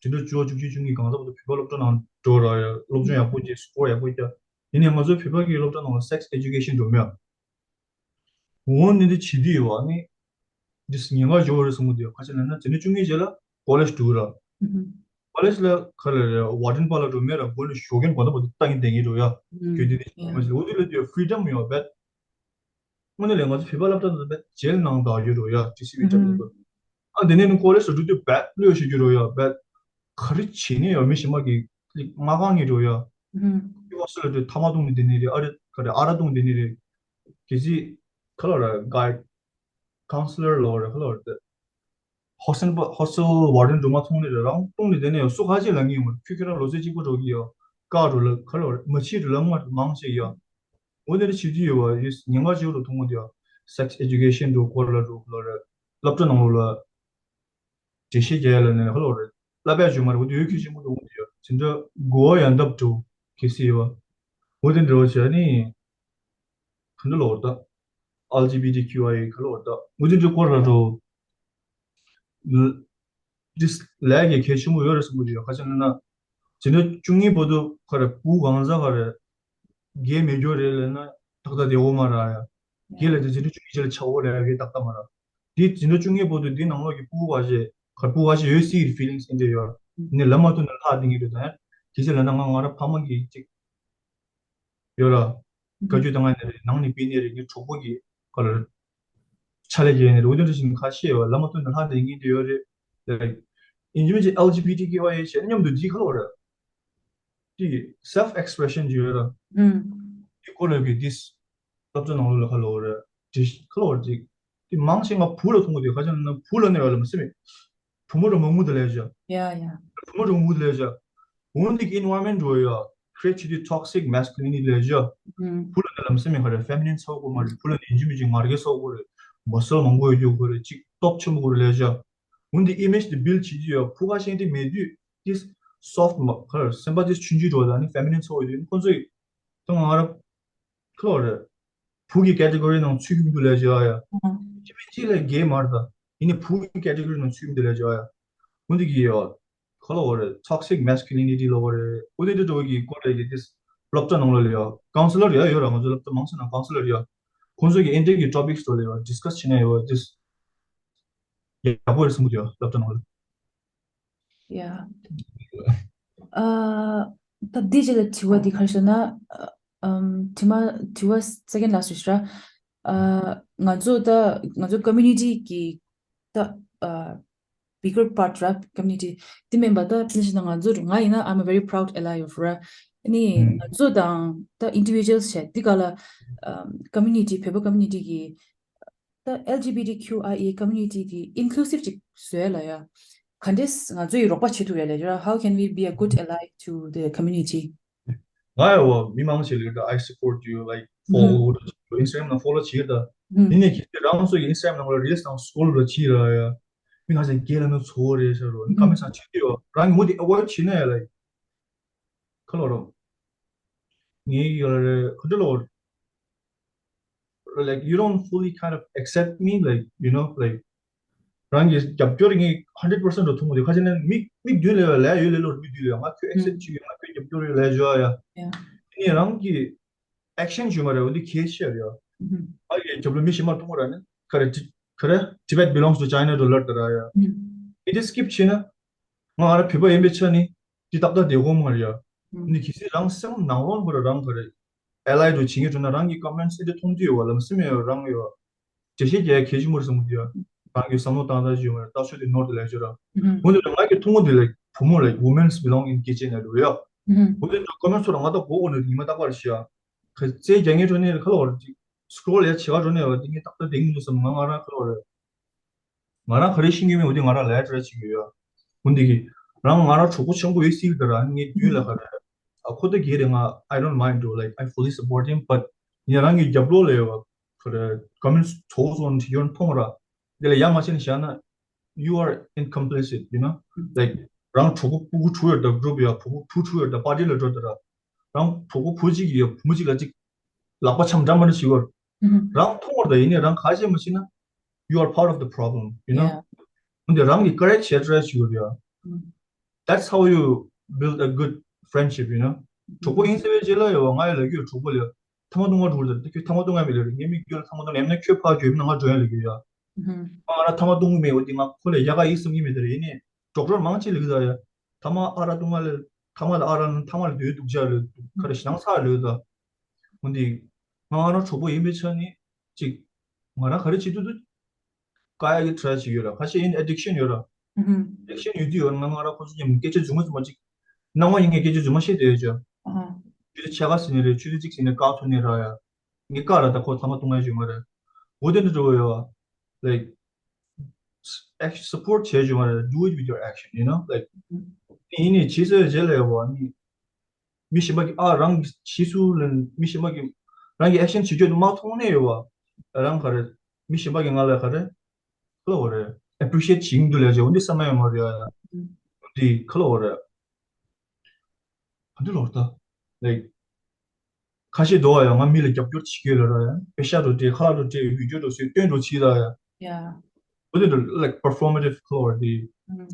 དེ་འདྲ་བཅུ་བཅུ་གཅིག་བཅུ་གཉིས་གང་ཟག་པོ་དེ་བོད་པ་སློབ་གྲྭ་ནང་འགྲོ་ར་ཡ། སློབ་སྦྱོང་ཡག་པོ་བྱས། score་ཡག་པོ་རྒྱག་ཡིན་ནའི་ང་ཚོ་བོད་པ་གི་སློབ་གྲྭ་ནང་ལ་sex education་འགྲོ་མེད་ཡ། འོ་ནི་འདི་བྱེད་དུས་ཡོད་བ་ནི། འདི་ཉེན་ཁ་ཡོད་རེད་བསམ་གི་འདུག་ག་ཅི་ལབ་ན་ཆུང་ཆུང་གི་རྗེས་ལ་college་འགྲོ་གི་ར། ཨུ་ཧུ། College་ལ་ག་ལ་རེད། warden་པ་ལ་འགྲོ་མེད་ར། སྒོ་ནས་ཞོགས་ཀྱི་གོ་ད་པོ་ཏང་གི་དེ་གི་འགྲོ་ཡ། ཨུ་ཧུ། གྱོད་དེ་དེ་ཞིག་མ་ཟེར། འོ་དེ་ལ་དེ་freedom་ཡོད་བད། དངོས་གནས་ལས་ང་ཚོ་བོད་པ་སློབ་གྲྭ་ནང་བད་jail་ནང་བདག་ཡོད་འགྲོ་ཡ། T C B་ཨུ་ཧུ། ཨ་དེ་ནས་ནི་college་ལ་འགྲོ་དུས་བད་ལོས་ཤེས་རྒྱུ་འགྲོ་ཡ་བད། ག་རེ་བྱེད་ནས་ཡོད་མི་ཤེས་མ་གི་མ་གང་གི་འགྲོ་ཡ། ཨུ་ཧུ། hostel་ལ་འགྲོ་ཐ་མ་བཏུང་ནས་དེ་ནས་རེད། ཨ་རེ་ག་རེ་ཨ་ར་བཏུང་དེ་ནས་རེད། གལ་སྲིད་ག་ལ་ར་guide counselor་ལོ་རེད་ག་ལ་ར་དེ། hostel་པ་hostel warden་འགྲོ་མ་ཐོང་ནས་རེད། རང་བཏུང་ནས་དེ་ནས་ཡོད་སུ་ཁ་ཅིག་ལ་ངེས་ཡོད་མ་རེད། ཁྱོད་ཁྱོད་རང་ལོ་ཚད་གཅིག་པ་འགྲོ་གི་ཡོད། བཀག་འགྲོ་ལ་ག་ལ་ར་མ་ཕྱིས་འགྲོ་ལ་མ་མང་ཆེ་ཡོད། འོ་དེ་འདྲ་བྱེད་ཀྱི་ཡོད་བ། ཡིས་ཉེན་ཁ་ཆེ་རུ་མཐོང་གི་འདུག sex education་འགྲོ་སྐོར་ལ་འགྲོ་ལ་རེད། སློབ་གྲྭ་ནང་ལོགས་ལ་འགྲེལ་བཤད་རྒྱག་ཡ་ལ་ནས་ཧ་ལོ་རེད། བསླབ་པ་བྱུང་མ་རེད། འོ་དེ་ཡོད་ཁྱི་ཆེན་པོ་འགྲོ་གི་འདུག་དེ་འདྲ་གོ་བ་ཡང་འདབ་འགྲོ་གལ་སྲིད་ཡོད་བ། འོ་དེ་འདྲ་བྱས་ནི་ག་འདྲ་ལོ་རེད་ད། L G B T Q I A་ག་ལོ་རེད་ད། འོ་དེ་འདྲ་སྐོར་ལ་འགྲོ། འདི་ལས་ཀྱི་གལ་ཆེན་པོ་ཡོད་རེད་བསམ་གི་འདུག་ཁ་ཆེ་ན་ན། དེ་འདྲ་བཅུ་གཉིས་པོ་དུ་ཁ་རེད། བུ་གང་ཟག་ག་རེད། རྒས་མེད་རྒྱུ་རེད་ལབ་ན་ཏག་ཏག་དེ་འོ་མ་ར་ཡ། རྒས་ལ་དེ་ཚེ་འདྲ་བཅུ་གཉིས་ལ་ཆ་འོ་ར་ཡ་རྒས་ཏག་ཏག་མ་ར། དེ་ཚེ་འདྲ་བཅུ་གཉིས་པོ་དུ་དེ་ནང་ལོགས་ཀྱི་ཕྲུ་གུ་བ་ཞེ་གར་ཕྲུ་གུ་བ་ཞེ་ཡོད་སྲིད་feelings་ཨིན་འདྲ་ཡོད། ནི་ལ་མ་ཐུ་ནི་ལྷག་དེ་ངེས་རེད་ད་ཡ། དེ་ཚེ་ལ་ན་ང་ང་ར་ཕ་མ་གི་ཅིག་ཡོད་ར། བཀའ་བཀྱོན་དང་ང་ནི་རེད། ནང་ནི་པི་ནི་རེད། ངའི་གྲོགས་པོ་གི་ག་ལ་ཕྱག་ལས་རྒྱག་ནི་རེད། འོ་དེ་འདྲ་ཞིག་ཁ་ཤས་ཡོད། ལ་མ་ཐུ་ནི་ལྷག་དེ་ངེས་དེ་ཡོད་རེད། ལ་ཡིན་གྱི་མིན་གྱི་L G B T Q I A་བྱས་མཉམ་དུ་འདི་ག་ལ་ར། དེ་self expression་ཅིག་ཡོད་ར། ཨུམ། དེ་ཁོ་ལ་གི་དེ་སློབ་གྲྭ་ནང་ལོགས་ལ་ཁ་ལོ་ར་དེ་ཁ་ལོ་ར་དེ་དེ་མང་ཆེ་ང་བུ་ལ་མཐོང་གི་དེ་ཁ་ཆེ་ན་བུ་ལ་ནས་ཡོད་ལ་མ་སེམས་མེད། བུ་མོ་ར་མ་ངུ་དེ་ལས་བྱ། ཡ་ཡ། བུ་མོ་ར་ངུ་དེ་ལས་བྱ། འོན་ཏེ་environment་རོ་ཡ་create་བྱེད་དུས་toxic masculinity་ལས་བྱ། ཨུམ། བུ་ལ་ནས་ལ་མ་སེམས་མེད་ཁ་ར་feminine་ཚ་བོ་མ་རེད། བུ་ལ་ནས་ཡིན་གྱི་མིན་གྱི་ངར་གྱི་ཚ་བོ་རེད། muscle་མང་པོ་ཡོད་རྒྱུ་ཁོ་རེད། ཅིག་སྟོབས་ཆེན་པོ་ཁོ་རེད་ལས་བྱ། འོན་ཏེ་image་དེ་build་བྱེད་ཀྱི་ཡོད། ཕུ་ཁ་ཤེང་དེ་མེད་དུས་དེ་soft་མ་ཁར་སེམས་པ་དེ་ཆུང་ཆུང་འགྲོ་ད་ནི་feminine་ཚོ་ཡོད་དུས་ཁོ་ཚོས་ད་ང་ར་ཁ་ལོ་རེད། བུ་གི་category་ནང་ཚུད་མི་འདུག་ལས་བྱ་ཡ། ཨ་ཅི་མིན་ཅི་ལས་gay་མར་ད་ཡིན་ནི་བུ་གི་category་ནང་ཚུད་མི་འདུག་ལས་བྱ་ཡ། འོན་ཏེ་གི་ཡོད། ཁ་ལོ་བ་རེད། toxic masculinity་ལོ་བ་རེད། འོ་དེ་འདྲ་འགྲོ་གི་སྐོར་ལ་གི་དེ་སློབ་གྲྭ་ནང་ལ་ཡོད། counselor་ཡ་ཡོད་ར། ང་ཚོ་སློབ་གྲྭ་མང་ཆེ་ན་counselor་ཡ། ཁོང་ཚོ་གི་intake་གི་topics་ལ་ཡ་discuss་བྱེད་ན་ཡོད་དེ། ཡག་པོ་རེད་བསམ་གྱི་འདུག་སློབ་གྲྭ་ནང་ལ། ཡ། ཨ། ད་འདི་རྗེས་ལ་དྲི་བ་འདི་ག་རེ་ཟེར་ན། ཨམ། དྲི་མ་དྲི་བ་second last་རེད་ཤག་ཨ། ང་ཚོ་ད་ང་ཚོ་community་གི་ད་ཨ། bigger part་ར། community་དེ་མིན་པ་ད་དེ་བཞིན་ང་ཚོ་ང་ཡིན་ན་I'm a very proud ally of་ར། ཨ་ནི་ང་ཚོ་དང་ད་individuals་བྱས་འདི་ག་ལ་ཨམ། community་བོད་པ་community་གི་ད་L G B T Q I A community་དེ་inclusive་ཅིག་བཟོས་ལ་ཡ། ག་འདྲས་ང་ཚོ་ཡི་རོགས་པ་བྱེད་ཐུབ་ཡ་ལ་ཡ། How can we be a good ally to the community? ང་ཡ་བ་མི་མང་ཆེ་ལ་ད་I support you like follow Instagram་ནང་follow་བྱེད་ད། ཡིན་ནས་ཁྱེད་རང་ཚོ་ཡི་Instagram་ནང་ལ་reels་དང་scroll་ལ་བྱེད་ར་ཡ། མི་ང་ཚོ་རྒྱལ་ལ་ནི་ཚོ་རེད་ཟེར་རོ། ནི་ཀ་མེད་སང་བྱེད་ཀྱི་ཡོད། རང་གི་མུ་དེ་avoid་བྱེད་ན་ཡ་ལ་ཡ། ཁ་ལོ་རོ། ངའི་ཡོད་རེད་ཁ་འདྲ་ལོ། Like you don't fully kind of accept me, like you know, like རང་གི་རྒྱབ་སྐྱོར་ངས་hundred percent་རོ་ཐུང་མོ་དེ་ཁ་ཅིག་ནས་མིག་མིག་མདུན་ལས་ལས་ཡོད་ལས་ལོར་མིག་མདུན་ལས་ང་ཁྱོད་accept་བྱེད་ཡོད། ང་ཁྱོད་རྒྱབ་སྐྱོར་ཡོད་ལས་བྱོས་ཡ། ངས་རང་གི་action་བྱུང་མ་རེད། འོ་འདི་གལ་ཆེ་རེད་ཡ། ཨ་ཡེ་རྒྱབ་ལ་མི་ཞིག་མ་ཐུང་མོ་ར་ནི་ཁ་རེ་ཁ་རེ་Tibet belongs to China་རོ་ལར་ད་ར་ཡ། ཨེ་འདི་skip་བྱས་ན་ང་ང་ར་བོད་པ་ཡིན་པའི་ཆ་ནི་འདི་ཏག་ཏག་བསྡད་དགོས་མ་རེད་ཡ། ནི་གལ་སྲིད་རང་སེམས་ནང་ལོགས་ཁོ་ར་རང་ཁ་རེ་ally་རུ་བྱེད་ངེས་འགྲོ་ན་རང་གི་comments་འདི་མཐོང་དུས་ཡོད་བ་ལམ་སེམས་ཡོད་རང་ཡོད། འགྲེལ་བཤད་རྒྱག་ཡ་གལ་ཆེན་པོ་རེད་བསམ་གྱི་ཡོད། རང་གི་བསམ་བློ་བཏང་སྟངས་ཅིག་ཡོད་མ་རེད། ལྟ་ཚུལ་དེ་ནོར་དེ་ལས་བྱོས་ར། འོ་འདི་ལ་ང་གི་ཐུང་ངུ་འདི་ལ་བུ་མོ་ལ་women's belong in kitchen་ལ་རུ་ཡ། འོ་འདི་འདྲ་ཀོ་མེན་ཚོ་ལ་ང་ད་གོ་གོ་ནི་ཉི་མ་རྟག་པར་ཤི་ཡ། ཁ་རྩེ་རྒྱག་ངེས་འགྲོ་ནི་ཁ་ལོ་བར་ཅིག་scroll་ཡ་བྱེད་ག་འགྲོ་ནི་བ་འདི་ངས་ཏག་ཏག་བསྡད་ངེས་འདུག་བསམ། ང་ང་རང་ཁ་ལོ་བར་ང་རང་ག་རེ་ཤེས་ཀྱི་མེད་འོ་འདི་ང་རང་ལས་བྲལ་བྱེད་ཀྱི་ཡོད། འོ་འདི་གི་རང་ང་རང་གྲོགས་པོ་ཆེན་པོ་ཡོད་སྲིད་ཀྱི་རེད། ངའི་མདུན་ལ་ག་རེ་ཨ་ཁོ་ད་ག་རེ་ང་I don't mind, though, like, I fully support him, but ཡིན་ན་རང་གི་རྒྱབ་ལོགས་ལ་ཡོད་པ་ག་རེ་comments་ཚོ་ཚོ་འདི་ཡོང་མཐོང་ར། དེ་ལ་ཡ་མ་བྱས་ནས་བཞག་ན། You are in complicit, you know, like, རང་གྲོགས་པོ་ཕྲུ་གུ་དྲུག་ཡོད་ད་group་ཡ་ཕྲུ་གུ་བུ་དྲུག་ཡོད་ད་party་ལ་འགྲོ་ད་ར། རང་གྲོགས་པོ་བུ་གཅིག་ཡོད་བུ་མོ་གཅིག་ལ་གཅིག་ལག་པ་འཆམ་འདྲ་མ་འདྲ་བྱེད་ཀྱི་ཡོད། རང་མཐོང་བར་ད་ཡིན་ནའི་རང་ག་བྱེད་མ་བྱེད་ན། You are part of the problem, you know. འོན་ཏེ་རང་གི་correct་བྱེད་try་བྱེད་ཀྱི་ཡོད་ཡ། That's how you build a good friendship, you know. གྲོགས་པོ་ཡིན་ཟེར་བའི་རྗེས་ལ་ཡོད་ང་ཡི་ལ་རྒྱུ་གྲོགས་པོ་ལ་ཐ་མ་ཐུང་བ་འགྲོ་ད་ཁྱོད་ཐ་མ་ཐུང་ང་མི་ལ་ངའི་མིག་རྒྱུ་ལ་ཐ་མ་ཐུང་ངམ་ན་ཁྱོད་ཕར་འགྱོད་མི་ན་ང་འགྲོ་ཡ་ལ་རྒྱུ་ཡ། ང་ང་ར་ཐ་མ་ཐུང་གི་མེད་འོ་དེ་ང་ཁོ་ལ་ཡ་ག་ཡིག་གསུང་གི་མེད་དེ་རེད་ཡིན་ནའི། ཌོག་ཊར་མང་ཆེ་ལ་གི་ད་ཡ། ཐ་མ་ཨ་ར་ཐུང་ང་ལ་ཐ་མ་ལ་ཨ་ར་ན་ཐ་མ་ལ་དུས་སྡུག་ཅག་ལ་ཁ་ར་ཞེ་སྡང་ཚ་ལ་ད། འོ་འདི། ང་ང་རང་གྲོགས་པོ་ཡིན་པའི་ཆ་ནས་ཅིག་ང་རང་ག་རེ་བྱེད་དུས་དུ། ཀ་ཡ་གི་try་བྱེད་ཡོད་ར་ཁ་ཤས་ཡིན་addiction་ཡོད་ར། Addiction་ཡོད་དུས་ཡོད་ང་ང་རང་ཁོ་ཚོ་མཉམ་སྐད་ཆ་རྫུན་མ་རྫུན་མ་ཅིག་སྣང་བ་ཡིན་ངས་སྐད་ཆ་རྫུན་མ་བཤད་བསྡད་ཡོད་ཅག་ཆུ་ཚོད་ཕྱེད་ཀ་ཟིན་ནས་རེད་ཆུ་ཚོད་གཅིག་ཟིན་ནས་བཀག་ཐུབ་ནས་ར་ཡ། ངས་བཀག་ར་ད་ཁོ་ཐ་མ་གཏོང་ཡ་ཡོད་མ་རེད། འོ་དེ་འདྲ་འགྲོ་ཡོད་བ། Like, act- support་བྱས་བྱུང་བ་རེད། Do it with your action, you know, like, ཡིན་ནའི་བྱེད་ས་ཡོད་རྗེས་ལ་ཡོད་བ་ནི། མི་གཞན་པ་གི་ཨ་རང་གི་ཕྱིས་སུ་ལ་མི་གཞན་པ་གི་རང་གི་action་བྱེད་རྒྱུ་དེ་མ་མཐོང་ནས་ཡོད་བ། རང་ག་རེ། མི་གཞན་པ་གི་ང་ལ་ག་རེ། ཁ་ལོ་བ་རེད། appreciate་བྱེད་ཀྱི་འདུག་ལས་བྱ་འོ་འདི་བསམ་ན་ཡོད་མ་རེད་ཡ། འདི་ཁ་ལོ་བ་རེད། ག་འདི་ལོར་ད། Like, ཁ་ཤས་འདུག་ཡང་ང་མི་ལ་རྒྱབ་སྐྱོར་བྱེད་ཀྱི་ལ་ར་ཡང་པེ་ཤ་རུ་སྤྲད་ཁ་ལག་རུ་སྤྲད་བི་ཌིའོ་རུ་སུས་སྟོན་རུ་བྱེད་ལ་ཡང་Yeah. འོ་དེ་འདྲ་like performative་ཁ་ལོ་བ་དེ།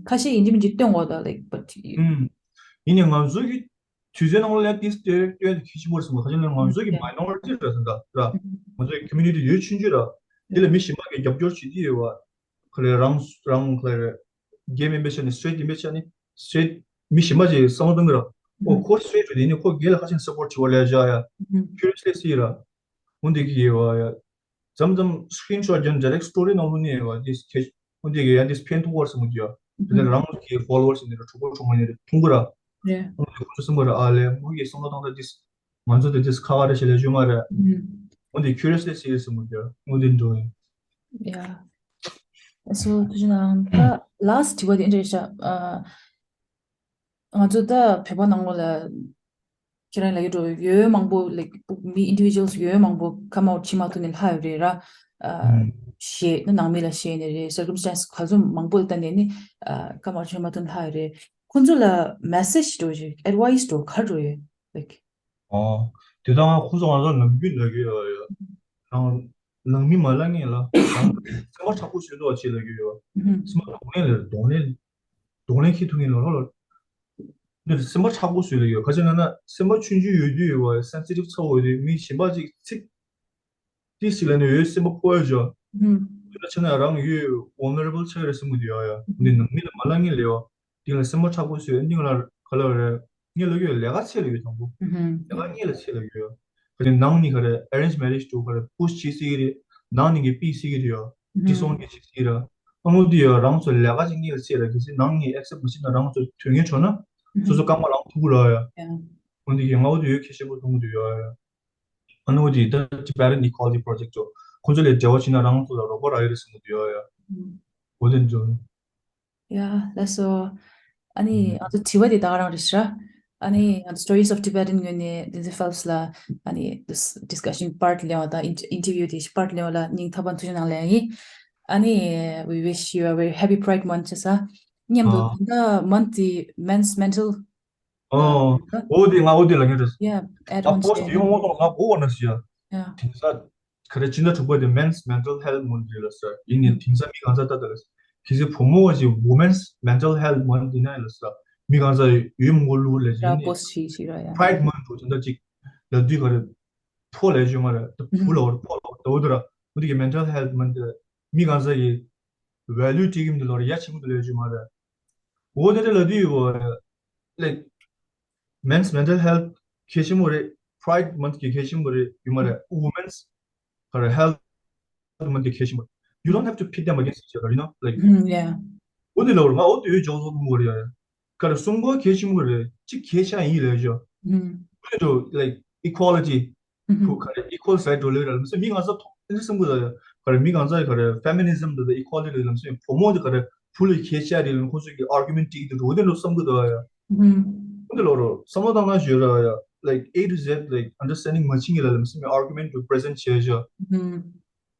ཁ་ཤས་ཡིན་གཅིག་མིན་གཅིག་སྟོན་འོ་ད་like but ཡིན་ནས་ང་ཚོ་གི་དུས་ཚོད་ནང་ལ་ཏིས་སྟོན་སྟོན་ཁྱི་ཆེན་པོ་རེད་སོང་ཁ་ཤས་ནས་ང་ཚོ་གི་Yeah. minority་རེད་སོང་ད་ར། ང་ཚོ་གི་community་ཡོད་ཆུང་ཆུང་ར། དེ་ལ་མི་གཞན་པ་གི་རྒྱབ་སྐྱོར་བྱེད་ཀྱི་ཡོད་བ། ཁ་ལས་རང་རང་ཁ་ལས་རེད། རྒྱལ་མིན་པའི་ཆ་ནས་straight་ཡིན་པའི་ཆ་ནས་straight་མི་གཞན་པ་ཅིག་བསམ་བློ་གཏོང་གི་ར། ཨོ་ཁོ་straight་རེད་དེ་ནི་ཁོ་རྒན་ལ་ཁ་ཆེན་support་བྱེད་པ་ལས་བཞག་ཡ། Curious་ལས་སི་ར། འོ་འདི་གི་ཡོད་བ་ཡ། མཚམས་མཚམས་screenshot་རྒྱབ་direct story་ནང་ལོགས་ནས་ཡོད་བ་འདི་ཁྱེད་འོ་འདི་གི་ཡ་འདི་ཕན་ཐོགས་པར་སོང་གི་ཡ། དེ་ནས་རང་གི་followers་འདི་ར་གྲོགས་པོ་གྲོགས་མོ་ནི་ར་མཐོང་གི་ར། འོ་འདི་ཁོ་ཚོ་སེམས་པ་ར་ཨ་ལས་མོ་གི་བསམ་བློ་བཏང་ད་འདི་ང་ཚོ་དེ་དེ་ཁ་ཁ་རེ་ཞིག་ལས་བརྗོད་མ་རེད། འོ་འདི་curious་ལས་སི་སོང་གི་ཡ་འོ་འདི་འགྲོ་ཡིན། Yeah. So, ཐུགས་རྗེ་གནང་། ད་last་དྲི་བ་དེ་འདྲ་ཤག་ཨ། ང་ཚོ་ད་བོད་པ་ནང་ལོགས་ལ་ཁྱེད་རང་ལ་ཡོད་འགྲོ་ཡོད་མང་པོ་like་མི་individuals་ཡོད་མང་པོ་come out་བྱེད་མ་ཐུབ་ནས་ལྷག་ཡོད་རེད་ར། ཨ། ཞེས་ནི་ནང་མི་ལ་ཞེས་ནས་རེད། circumstance་ག་ཚོད་མང་པོ་ལ་བལྟས་ནས་ནི་ཨ། come out་བྱེད་མ་ཐུབ་ནས་ལྷག་ཡོད་རེད། ཁོང་ཚོ་ལ་message་འགྲོ་ཞིག་advice་འགྲོ་ག་འགྲོ་ཡོད་like། ཨོ། དེ་དག་ང་ཁོ་ཚོ་ང་ཚོ་ནམ་རྒྱུན་ལབ་ཀྱི་ཡོད་ཡོད། རང་ལང་མི་མ་ལང་ངེས་ལ་རང་སེམས་པ་མཁྲེགས་པོ་བཟོས་འདུག་བ་ཅེས་ལབ་ཀྱི་ཡོད། སེམས་པ་གདོང་ལེན་ལ་གདོང་ལེན་གདོང་ལེན་བྱེད་ཐུབ་ངེས་ལ་ལོ་ལ། འདིར་སེམས་པ་མཁྲེགས་པོ་བཟོས་ལབ་ཀྱི་ཡོད། ག་ཅི་ལབ་ན་སེམས་པ་ཆུང་ཆུང་ཡོད་དུས་ཡོད་བ་sensitive་ཚ་བོ་ཡོད་དུས་མི་གཞན་པ་ཅིག་ཚིག་ཏི་ཞིག་ལ་ནི་ཡོད་སེམས་པ་ཕོ་ཡ་ཅོ། དེ་ལ་ཆ་ན་རང་ཡོད་vulnerable་ཆགས་རེད་སེམས་པ་དེ་ཡ་ཡ་འདི་ནང་མི་ལ་མ་ལང་ངེས་ལེ་བ། དེ་ལ་སེམས་པ་མཁྲེགས་པོ་བཟོས་འདི་ལ་ག་ལ་རེད། ངས་ལབ་ཡོད་ལས་ཀ་ཚད་ལ་ཡོད་དང་པོ། ལས་ཀ་ངས་ལ་ཚད་ལ་ཡོད་ཡ། ག་ནང་ནི་ག་རེ་arrange marriage་དུ་ག་རེ་push་བྱེད་སྲིད་ཀྱི་རེད། ནང་ནི་གི་ཕུད་སྲིད་ཀྱི་རེད་ཡ། ཅི་སོང་གི་བྱེད་སྲིད་ར། ཨ་མོ་དེ་ཡ་རང་ཚོ་ལས་ཀ་ཅིག་ངས་ལ་ཚད་ལ་གི་སྲིད་ནང་ནི་accept་མ་བྱེད་ན་རང་ཚོ་དོན་ངན་བྱུང་ན་སོ་སོ་རྐང་པ་ལངས་ཐུབ་ཀྱི་ར་ཡ། ཡ། འོ་འདི་གི་ང་འོ་དེ་ཡོད་ཁྱད་ཆེན་པོ་མཐོང་གི་འདུག་ཡ་ཡ། ཨ་ནི་འོ་དེ་ད་Tibetan Equality Project་ཚོ་ཁོང་ཚོ་ལས་འབྲེལ་བ་བྱེད་ན་རང་ཚོ་ལ་རོགས་པ་རག་གི་རེད་བསམ་གི་འདུག་ཡ་ཡ། འོ་དེ་འདྲ། ཡ་ལགས་སོ། ཨ་ནི་ང་ཚོ་དྲི་བ་དེ་ད་ག་རང་རེད་ཤག་ཨ་ནི་ང་ཚོ་Stories of Tibetan་ངོས་ནས་Lindsay Phelps་ལ་ཨ་ནི་this discussion part་ལེན་པ་དང་interview་དེ་part་ལེན་པ་ལ་སྙིང་ཐག་པ་ནས་ཐུགས་རྗེ་གནང་ལབ་ཡིན། ཨ་ནི་we wish you a very happy Pride Month་བྱས། མཉམ་དུ་ད་month་དེ་men's mental ཨོ། འོ་དེ་ང་འོ་དེ་ལ་ངེས་རེད། Yeah, add on་post་ཡོང་འོང་ང་གོ་བ་ན་ཞིག་ཡ། དེང་སང་ག་རེ་སྤྱི་ཟླ་དྲུག་པ་དེ་Men's Mental Health Month་རེད་ལ་ས། ཡིན་ནའི་དེང་སང་མི་གང་ཚ་ལྟ་ལ་ས། གལ་སྲིད་བུ་མོ་བ་ཞིག་Women's Mental Health Month་ཡིན་ན་ལ་ས། མི་གང་ཚ་ཡོད་མི་གོ་ལུགས་ལ་ཡིན་ནའི་post་ཞིག་ཞིག་ར་ཡ། Pride Month་དེ་འདྲ་ཅིག་ལབ་དུས་ག་རེ་ཕོ་ལ་ཡོད་མ་རེད། བུ་ལ་བར་ཕོ་ལ་བར་དོ་དེ་ར་འོ་དེ་གི་Mental Health Month་དེ་མི་གང་ཚ་ཡི་value་སྤྲད་ཀྱི་མི་འདུག་ལོ་རེ་ཡ་ཆེན་པོ་འདུག་ལ་ཡོད་མ་རེད། འོ་དེ་འདྲ་ལབ་དུས་ཡོད་like Men's Mental Health་གལ་ཆེན་པོ་རེད། Pride Month་གི་གལ་ཆེན་པོ་རེད་ཡོད་མ་རེད། Women's་ག་རེ་Health Month་གི་གལ་ཆེན་པོ་རེད། You don't have to pit them against each other, you know, like. Mm, yeah. འོ་དེ་ལབ་ར་ང་འོ་དེ་ཡོད་ཅོག་ཚོགས་མོ་རེད་ཡ། ག་རེ་གསུམ་པོ་གལ་ཆེན་པོ་རེད། གཅིག་གལ་ཆེ་ཡིན་ལབ་ཅོ། འོ་དེ་འགྲོ་like equality་ཁོ་ག་རེ་equal right་འགྲོ་ལེ་ར་ལམ་སེ་མི་གང་ཚ་ཐོག་དེ་འདྲ་བསམ་གི་ལ་ཡ། ག་རེ་མི་གང་ཚ་ག་རེ་feminism་དེ་equality་ལ་ལམ་སེ་བུ་མོ་དེ་ག་རེ་ བུ་ལ་གལ་ཆེ་རེད་ལ་ཁོང་ཚོ་གི་argument་ཏིག་ཏུ་འགྲོ་དེ་འགྲོ་བསམ་གི་འདུག་ཡ། ཧུམ། འདི་ལོ་རོ་བསམ་བློ་བཏང་ན་ཞོལ་ར་ཡ། Like A to Z, like understanding མ་ཆིང་གི་ལ་ལམ་སེ་མི་argument to present་བྱས་བཞག་ཧུམ།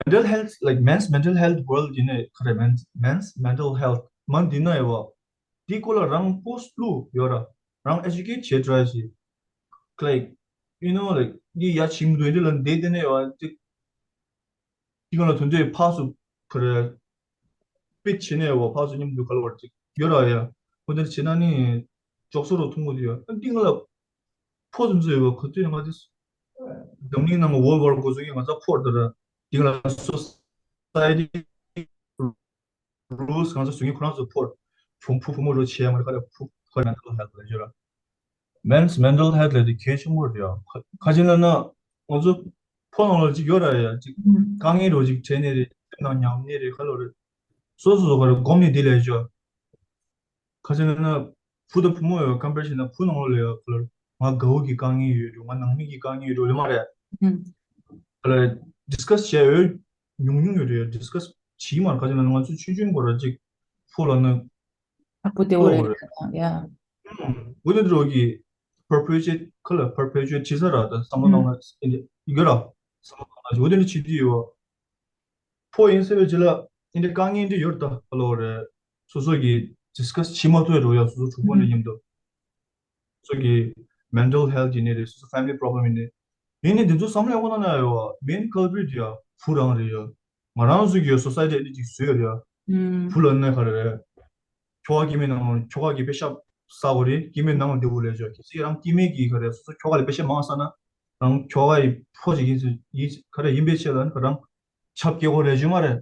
Mental health, like men's mental health world ཡིན་ནའི་ག་རེ། men's men's mental health མ་འདི་ན་ཡ་བ། འདི་སྐོར་ལ་རང་post་བླུག་ཡོད་ར། རང་educate་བྱེད་try་བྱེད། Like you know, like འདི་ཡ་ཆིང་མི་འདུག་འདི་ལ་འདི་དེ་ནས་ཡ་བ་འདི། དེ་ག་ལ་དོན་དེ་ཕག་སུ་ག་རེ། པིད་བྱེད་ནས་བ་ཕག་སུ་མཉམ་དུ་ག་ལ་བར་ཅིག་ཡོད་ར་ཡ། ཁོ་དེར་བྱེད་ན་ནི་ཅོག་སོ་རོ་ཐུང་གོ་དེ་ཡོད། ཨ་འདི་ང་ལ་ཕོ་ཙམ་ཙམ་ཡོད་བ་ག་དུས་ཡང་ང་དེ་འཛམ་གླིང་ནང་གི་world war འགོ་ཚུགས་ཡིན་ང་ཚ་ཕོར་དེ་ར། འདི་ང་ལ་society rules གང་ཚ་བཟོ་ཡིན་ཁོ་རང་ཚོ་ཕོར། བུ་བུ་བུ་མོ་རོ་བྱེད་ཡ་མ་རེད་ག་ལ་ཕུ་ཁོ་mental health ལ་ཡོད་ར། Men's mental health ལབ་དེ་གལ་ཆེན་པོ་རེད་ཡ། ཁ་ཁ་ཅིག་ལབ་ན་ང་ཚོ་ཕོ་ནང་ལ་ཅིག་ཡོད་ར་ཡ། ཅིག་དཀའ་ངལ་རོ་ཅིག་འཕྲད་ནས་རེད། སེམས་ནང་ཉམས་ནས་རེད། ཁ་ལོ་རེད། སོ་སོ་སོ་ག་རེ་སྒོམ་ནས་འདི་ལས་ཅོ། ཁ་ཅིག་ལབ་ན་བུ་དང་བུ་མོ་ཡོད་compare བྱས་ན་བུ་ནང་ལོ་ལས་ཡ། ཁ་ལོ་ང་དགའ་བོ་གི་དཀའ་ངལ་ཡོད་རེད། ང་ནང་མི་གི་དཀའ་ངལ་ཡོད་རེད་ལས་མ་རེད། ཁ་ལོ་discuss བྱས་ཡོད་ཉུང་ཉུང་ཡོད་རེད། discuss བྱེད་མ་རེད། ཁ་ཅིག་ལབ་ན་ང་ཚོ་ཆུང་ཆུང་གོ་ར་ཅིག་ཕོ་ལབ་ན། ཨ་ཁུ་དེ་འོ་རེད་ཡ། འོ་དེ་འདྲ་གི་perpetuate ཁ་ལ་perpetuate བྱེད་ས་ར། ད་བསམ་བློ་ནང་ལ་ཡོད་ར། བསམ་བློ་ནང་ལ་འོ་དེ་འདྲ་བྱེད་དུས་ཡོད། ཕོ་ཡིན་ཟེར་བའི་རྗེས་ལ་འདི་འདྲ་དཀའ་ངལ་འདི་ཡོད་ར། ད་ཁ་ལོ་རེད། སོ་སོ་གི་discuss བྱེད་མ་ཐུབ་ཡ་འགྲོ་ཡ། སོ་སོ་གྲོགས་པོ་འདྲ་མཉམ་དུ། སོ་སོ་གི་mental health ཡིན་ནི་རེད། སོ་སོ་family problem ཡིན་ནི། ཡིན་ནི་འདི་ཚོ་བསམ་བློ་ཡག་པོ་གནང་ན་ཡོད་main culprit ཡ་བུ་རང་རེད་ཡ། ང་རང་ཚོ་གི་society འདི་ཅིག་བཟོས་ཡོད་ཡ། ཧུམ། བུ་ལ་ནི་ག་རེ་རེད། ཁྱོ་ག་སྐྱེ་དམན་ནང་ཁྱོ་ག་གི་པེ་ཤ་ཟ་དགོས་རེད། སྐྱེ་དམན་ནང་བདེ་བོ་ལས་ཆོག་གལ་སྲིད་རང་སྐྱེ་དམན་གྱི་ག་རེ་སོ་སོ་ཁྱོ་ག་ལ་པེ་ཤ་མང་ཟ་ན། རང་ཁྱོ་ག་ཡི་ཕོ་ཅིག་ཡིན་ཡིན་ག་རེ་ཡིན་པའི་ཆེད་ལ་ནི་རང་ཆབ་སྐྱེ་དགོས་རེད་ཇུ་མ་རེད།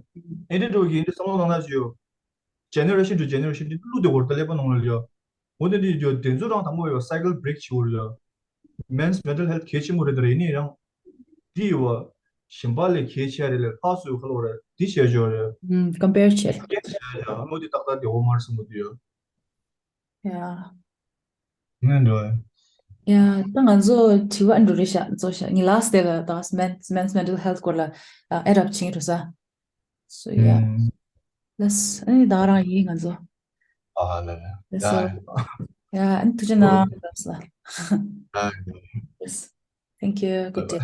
ཨེ་འདྲ་འགྲོ་གི་འདི་བསམ་བློ་གནང་ན་ཅི་ཡོད། generation to generation འདི་བླུག་བསྡད་དགོས་རེད། ད་ཀླད་པ་ནང་ལ་ཡ། འོ་དེ་འདི་ཡོད་དེ་ཚོ་རང་དང་པོ་ཡོད་cycle break བྱེད་དགོས་རེད་ཡ། men's mental health གལ་ཆེན་པོ་རེད། ད་རེད་ནི་རང་འདི་ཡོད་བ། གཞན་པ་ལས་གལ་ཆེ་རེད་ལས་ལྷག་སུ་ཁ་ལོ་རེད་འདི་བྱས་འཇོག་རེད། ཨུམ། compare བྱས། compare བྱས་ཡ་ཨ་མོ་འདི་ཏག་ཏག་བདེ་བོ་མ་རེད་བསམ་གི་འདུག་ཡ། ཡ། ངས་འགྲོ་ཡ། ད་ང་ཚོ་དྲི་བ་འགྲོ་རེད་ཤག་ཚོ་ཤག་ངའི་last day ལ་ད་men's men's mental health སྐོར་ལ་ཨ་རབ་ཆིང་རུ་ས། So yeah. ཨུམ། Let's ཨ་ནི་ད་རང་ཡིན་ང་ཚོ། ཨ་ལ་ལ། That's all. ཡ། ཡ་ཨ་ནི་ཐུགས་རྗེ་གནང་། ཨ་ལ་ལ། Yes. Thank you. Good day.